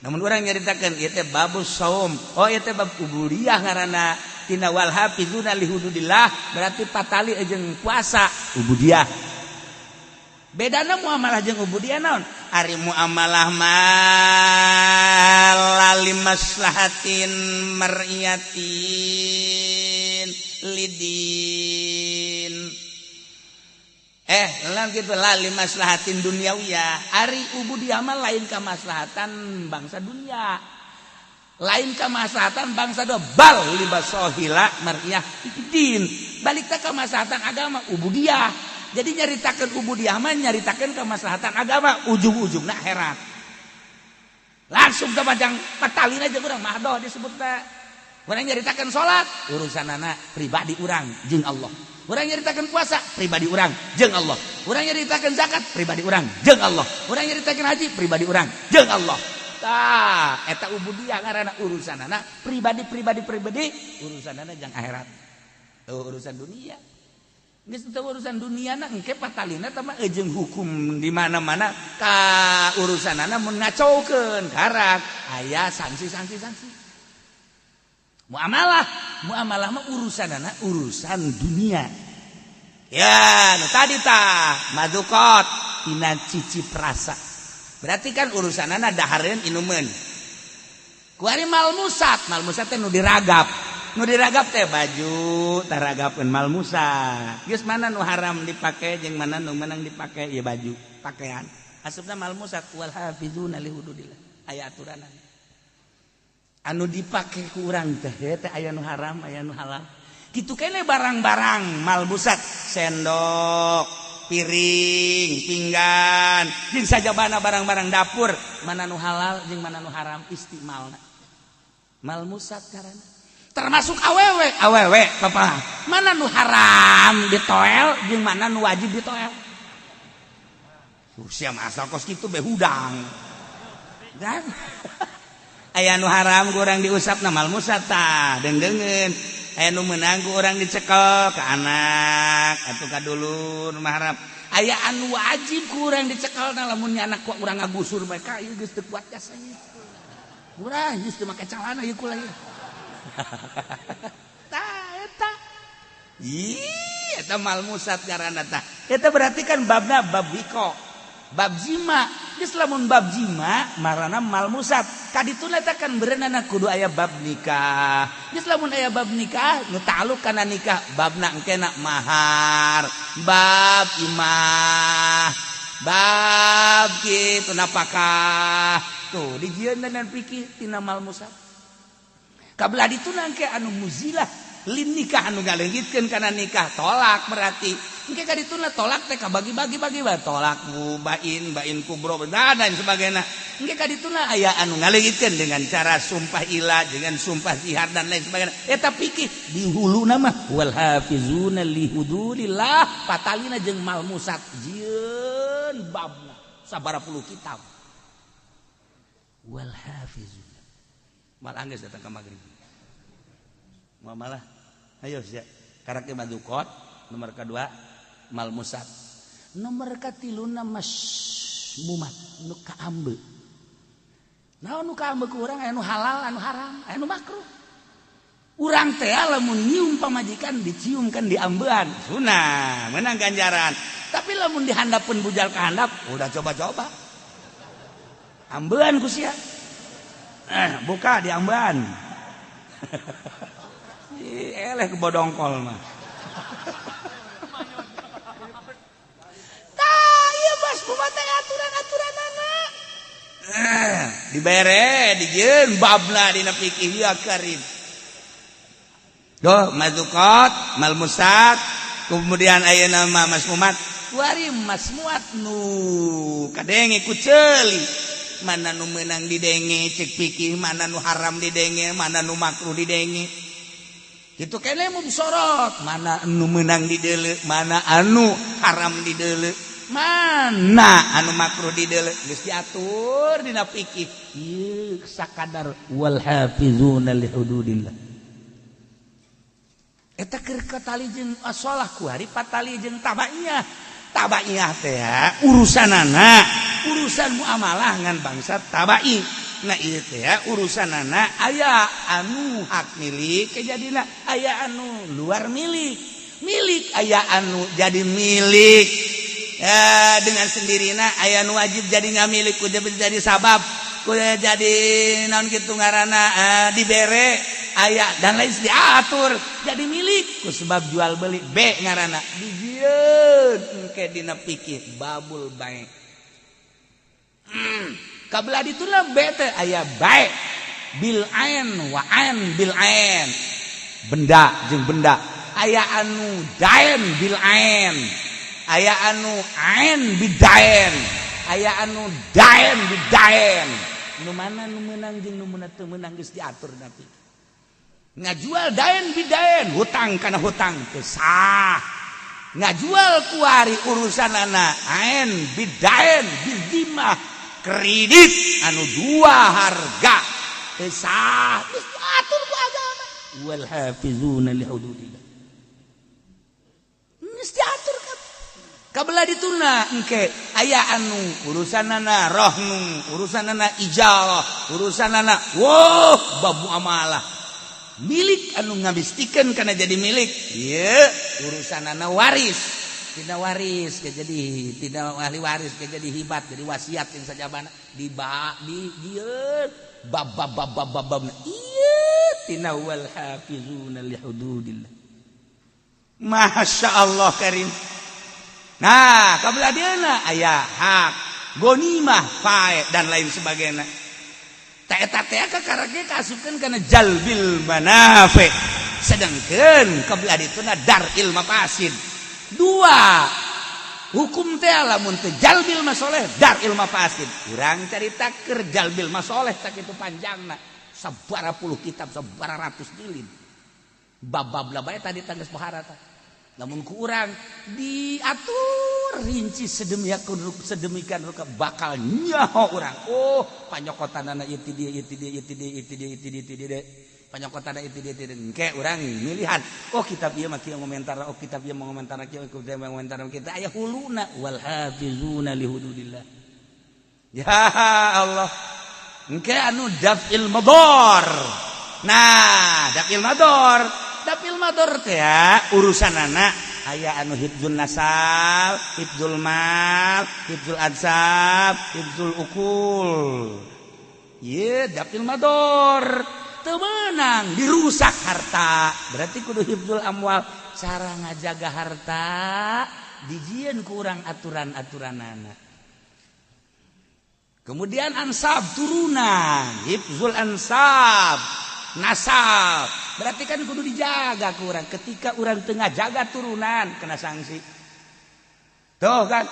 Namun urang nyaritakeun ieu teh babu saum. Oh ieu teh bab ubudiyah ngaranna. Tina wal hafizuna li hududillah berarti patali jeung puasa ubudiyah. Bedana muamalah jeung ubudiyah naon? Ari muamalah mah lali maslahatin mar'iyatin lidin. Lan kitu lali maslahatin duniawiyah. Ari ubudiyah mah lain kamaslahatan bangsa dunia. Lain kamaslahatan bangsa do bal libasohila mar'iyah din. Balik teh kamaslahatan agama ubudiyah. Jadi nyaritakeun ubudiyah mah nyaritakeun kemaslahatan agama ujung-ujungna akhirat. Langsung ke majang patalina jeung urang mahdoh disebutna. Urang nyaritakeun salat urusanana pribadi urang jeung Allah. Urang nyaritakeun puasa pribadi urang jeung Allah. Urang nyaritakeun zakat pribadi urang jeung Allah. Urang nyaritakeun haji pribadi urang jeung Allah. Tah, eta ubudiyah ngaranna urusanana pribadi pribadi pribadi urusanana jeung akhirat. Urusan dunia. Geus teu urusan dunia na engke patalina tah mah jeung hukum di mana-mana ka urusanana mun ngacaukeun karak aya sanksi-sanksi sanksi. Muamalah, muamalah mah urusanana urusan dunia. Ya, nu tadi tah mazukot tina cicip rasa. Berarti kan urusanana dahareun inumeun. Kuari malmusat, malmusat teh nu diragap. Nu diragap teh baju, taragapkeun malmusa. Geus mana nu haram dipake jeung mana nu menang dipake ieu baju, pakaian. Asupna malmusa wal hafizuna li hududillah. Aya aturanana. Anu dipake ku urang teh teh aya nu haram, aya nu halal. Kitu kene barang-barang malmusat, sendok, piring, pinggan, jeung sajabana barang-barang dapur, mana nu halal jeung mana nu haram istimalna. Malmusat karana. Termasuk awewe, awewe papa. Mana nu haram ditoel jeung mana nu wajib ditoel. Sia asal kos kitu be hudang. Dan aya nu haram ku urang diusapna malmusat tah, deungdeungeun. Aya nu meunang ku urang dicekel ka anak atuh ka dulur mah haram. Aya anu wajib ku urang dicekel na lamun nya anak ku urang ngagusur bae ka ieu geus teu kuat jasa ieu. Urang geus teu make calana ieu kula ieu. Tah eta. Ih, eta malmusat ngaranna tah. Eta berarti kan babna bab wiko. Bab jima. Geus lamun bab jima marana malmusat. Kadituna eta kan berenana kudu aya bab nikah. Geus lamun aya bab nikah nu ta'alluq kana nikah babna engkena mahar, bab imah, bab kitu napakah. Tuh dijieun dan pikir tina malmusat. Kabelah dituna engke anu muzilah lin nikah anu ngaleungitkeun kana nikah tolak berarti. Engke ka dituna tolak teh kabagi-bagi-bagi bae tolak bain, bain kubro dan lain sebagainya. Engke ka dituna aya anu ngaleungitkeun dengan cara sumpah ila, dengan sumpah zihar dan lain sebagainya. Eta pikir di huluna mah wal hafizuna li hududillah patalina jeung malmusat jieun babna sabaraha puluh kitab. Wal hafizuna. Malah geus datang ka magrib. Malah ayo sia karakter madukot nomor kedua malmusat nomor katiluna masmumat nu kaambe. Naon nu kaambe ku urang aya nu halal anu haram aya nu makruh. Urang teh lamun nyium pamajikan dicium kan diambean sunah menang ganjaran. Tapi lamun dihandapeun bujal ka handap udah coba-coba ambean ku sia. Buka diambean. Eleh kebodongkol mah. Tah ieu bas kumaha teh aturan-aturanana. Dibere dijieun babna dina fikih ya karim. Doh mazukot malmusat kemudian ayeuna mah masmumat. Wari masmuat nu kadenge ku ceuli. Mana nu meunang didenge cek fikih, mana nu haram didenge, mana nu makruh didenge. Kitu kene mubsorot, mana anu meunang dideuleu, mana anu haram dideuleu, mana anu makruh dideuleu, geus diatur dina fikih. Ieu sakadar wal hafizuna li hududillah. Eta keur katali jeung asolah kuari patali jeung tabaiyah. Tabaiyah teh urusanana, urusan muamalah ngan bangsa tabai. Nah ieu teh urusanana aya anu hak milik kejadina, aya anu luar milik. Milik aya anu jadi milik dengan sendirina, aya anu wajib jadi ngamilik kudu jadi sabab, kudu jadi naon kitu ngaranna dibere aya dan lain diatur jadi milik ku sebab jual beli B ngaranna dijieun engke dina pikir babul bae. Kabelah dituna B teh aya bae bil ain wa ain bil ain benda jeung benda, aya anu daen bil ain, aya anu ain bidaen, aya anu daen bidaen. Nu mana nu meunang jeung nu teu meunang geus diatur tapi ngajual daen bidaen hutang kana hutang teu sah. Ngajual kuari urusanana ain bidaen bidimah kredit anu dua harga teu sah geus diatur ku agama. Wal hafizuna li hududillah geus diatur kabelah dituna engke aya anu urusanana rohnu, urusanana ijarah, urusanana wah bab muamalah milik anu ngamistikeun kana jadi milik ieu urusanana waris tidak waris jadi tidak ahli waris jadi hibat jadi wasiat yang sajabana di ba di dieu bab bab bab bab bab ieu Tina wal hafizuna li hududillah. Masya Allah karim. Nah, kabelah dieuna aya hak gonimah, fae dan lain sebagainya. Tak eta teh kakara ge kaasupkeun kana jalbil manafi. Sedangkan kabelah dituna dar'il mafasid. Dua hukum teh lamun teu jalbil masoleh, dar'il mafasid. Urang carita keur jalbil masoleh sakitu panjangna, sabara puluh kitab, sabara ratus jilid, bab-bab lah bae tadi tangges pohara tah. Lamun ku urang diatur rinci sedemikian sedemikian rupa, bakal nyaho urang, oh, panyokotanana ieu ti dieu, ieu ti dieu, ieu ti dieu, ieu ti dieu, ieu ti dieu, ti dieu, panyokotanana ieu ti dieu, ti dieu. Engke urang milihan, oh, kitab ieu mah kieu ngomentar, oh, kitab ieu mah ngomentar kieu, kitab ieu ngomentar kita aya huluna wal hafizuna li hududillah. Ya Allah, engke anu daf'il mador. Nah, daf'il mador, daf'il mador teh urusan anak aya anu hifdzul nasab, hifdzul mal, hifdzul ansab, hifdzul ukul. Ye, daf'il mador teu meunang dirusak harta, berarti kudu hifdzul amwal. Cara ngajaga harta dijieun ku urang aturan-aturanana. Kemudian ansab, turunan, hifdzul ansab, nasab, berarti kan kudu dijaga ku urang. Ketika urang tengah jaga turunan, kena sanksi tuh kan.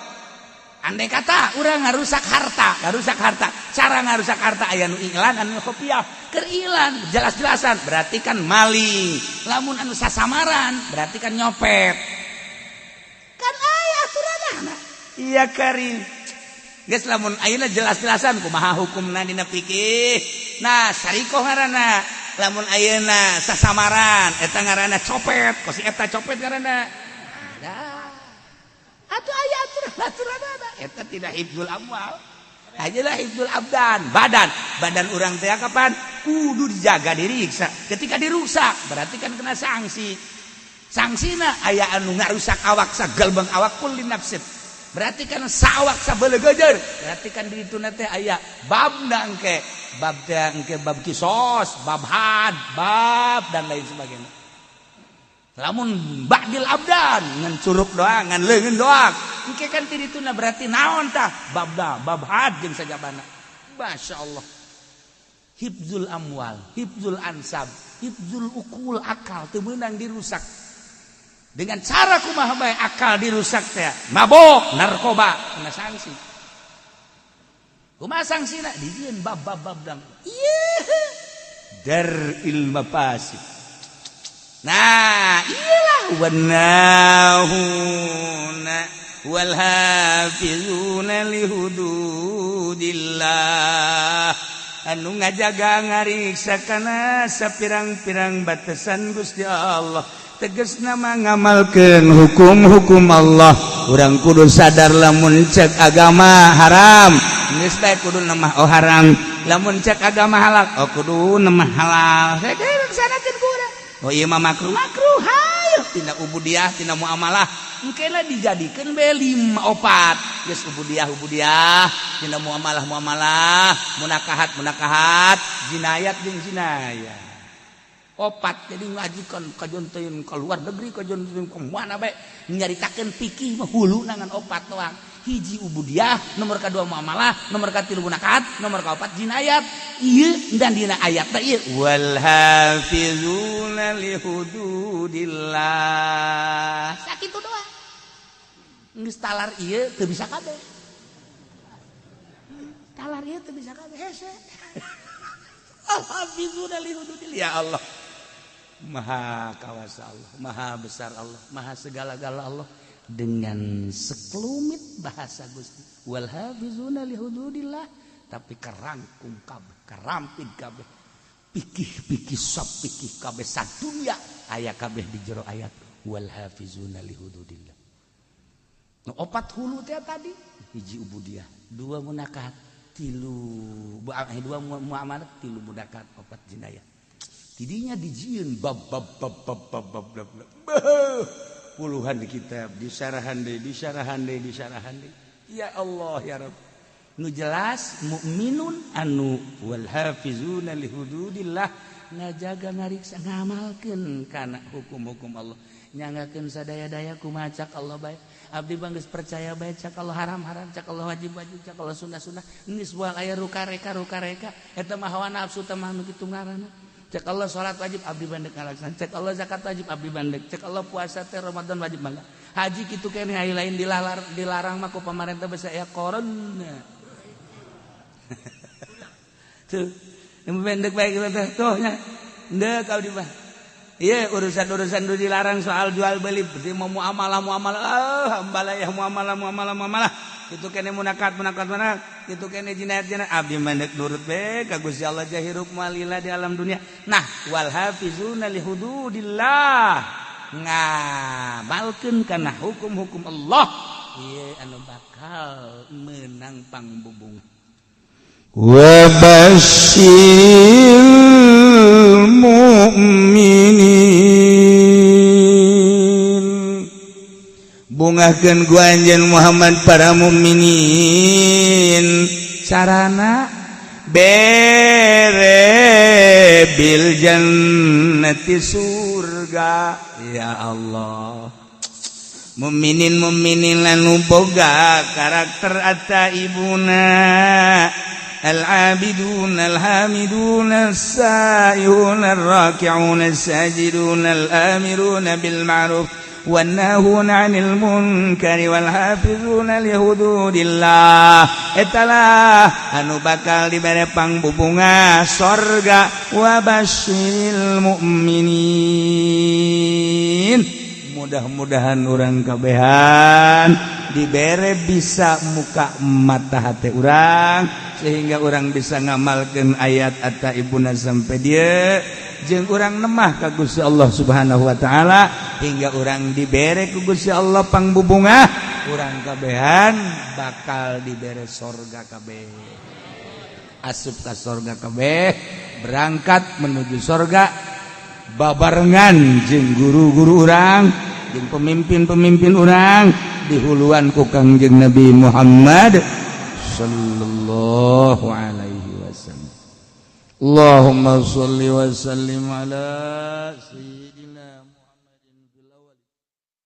Andai kata urang ngarusak harta, ngarusak harta, cara ngarusak harta aya nu iklan, anu kopiah. Keur ilan jelas-jelasan berarti kan maling, lamun anu sasamaran berarti kan nyopet. Kan aya aturanana. Iya karim. Geus, lamun ayeuna jelas-jelasan kumaha hukumna dina fikih? Nah, sarikoh ngaranna. Lamun ayeuna sasamaran eta ngaranna copet, kos eta copet ngaranna. Nah, atuh aya aturan-aturanana. Eta tidak hifdzul amwal. Ajalah hifdzul abdan, badan. Badan urang teh kapan kudu dijaga, diriksa. Ketika dirusak berarti kan kena sanksi. Sanksina aya anu ngarusak awak sagalbang awak, kulli nafsin. Berarti kan sawak sabelegejer, berarti kan di itu teh aya babna engke, bab teh engke bab kisos, bab had, bab dan lain sebagainya. Lamun ba'dil abdan ngan curug doang, ngan leungeun doang, engke kan ti dituna berarti naon tah babda, bab had jeung sajabana. Masya Allah, hifdzul amwal, hifdzul ansab, hifdzul ukul, akal teu meunang dirusak. Dengan cara kumaha bae akal dirusak teh, mabok, narkoba, kena sanksi. Kumaha sanksina? Dijieun bab bab bab dang. Ieu dar'il mafasid. Nah, iyalah wanahuna wal hafizuna li hududillah, anu ngajaga ngariksa kana sapirang-pirang batasan Gusti Allah, teges nama ngamalkeun hukum-hukum Allah. Urang kudu sadar, lamun cek agama haram, geus bae kudu nemah, oh, haram. Lamun cek agama halal, oh, kudu nemah halal. Saya laksanakeun ku urang, oh, ieu mah makruh, makruh. Hayo tina ubudiah, tina muamalah, engkena dijadikeun be lima opat geus: ubudiah ubudiah, tina muamalah muamalah, munakahat munakahat, jinayat jeung jinayat, opat. Jadi ngajikan kajon teuing ke luar negeri, kajon teuing ke mana bae, nyaritakeun fikih mah hulu ngan opat doang: hiji ubudiah, nomor kedua muamalah, nomor katilu munakahat, nomor kaopat jinayat. Ieu dan dina ayat teh ieu wal hafizuna li hududillah, sakitu doang. Geus talar ieu teu bisa kabeh, talar ieu teu bisa kabeh, hese. Al hafizuna li hududillah. Ya Allah, maha kawasa Allah, maha besar Allah, maha segala-gala Allah. Dengan sekelumit bahasa Gusti wal hafizuna li hududillah, tapi kerangkum kabeh, kerampit kabeh pikih-pikih, sop pikih kabeh sadunya aya kabeh di jero ayat wal hafizuna li hududillah. Nu opat hulu teh tadi: hiji ubudiah, dua munakahat, tilu dua muamalah, tilu munakahat, opat jinayah. Tidinya dijieun bab bab bab bab bab bab bab, bab puluhan kitab disarahan deui, disarahan deui, disarahan deui. Ya Allah, ya Rabb, nu jelas mukminun anu wal hafizuna li hududillah. Ngajaga, ngariksa, ngamalkeun kana hukum-hukum Allah, nyanggakeun sadaya-daya kumaha cak Allah bae. Abdi mah geus percaya bae, cak Allah haram haram, cak Allah wajib wajib, cak Allah sunnah sunnah. Geus moal aya rukareka rukareka, eta mah hawa nafsu teh mah nu kitu ngaranna. Cek Allah salat wajib, abdi bandek ngalaksanan. Cek Allah zakat wajib, abdi bandek. Cek Allah puasa teh Ramadan wajib, mangga. Haji kitu keneh, aya lain dilalar, dilarang mah ku pamarentah bisa aya corona tuh. Yang pendek baik teh tuh nya ndek abdi mah. Iya, urusan-urusan du dilarang soal jual beli berarti mau muamalah muamalah, ah hambalah ya, muamalah muamalah muamalah itu kene, munakat munakat mana itu kene, jinayat jinayat, abdi mandek nurut be ka Gusti Allah, jahirup malila di alam dunia. Nah, wal hafizuna li hududillah, ngamalkeun kana hukum-hukum Allah, ieu anu bakal menang pangbubung. Wa basyiril mu'minin, bungahkeun ku anjeun Muhammad para mukminin. Carana bere bil jannati, surga. Ya Allah, mukminin mukminin anu boga karakter atta-ibuna, al-abidun, al-hamidun, as-saihun, ar-raki'un, as-sajidun, al-amirun bil ma'ruf wan-nahun 'anil munkari wal hafizuna li hududillah, etalah anu bakal dibere pangbubunga sorga. Wa basyiril mu'minin. Mudah-mudahan urang kabehan dibere bisa muka mata hati urang sehingga urang bisa ngamalkan ayat atau ibuna sampai dia jeung urang nemah ka Gusti Allah Subhanahu wa taala hingga urang dibere ku Gusti Allah pangbubunga. Urang kabehan bakal dibere sorga kabeh, asup ka sorga kabeh, berangkat menuju sorga babarengan jeung guru-guru urang jeung pemimpin-pemimpin urang, dihuluan ku Kangjeng Nabi Muhammad sallallahu alaihi wasallam. Allahumma shalli wa sallim ala sayyidina.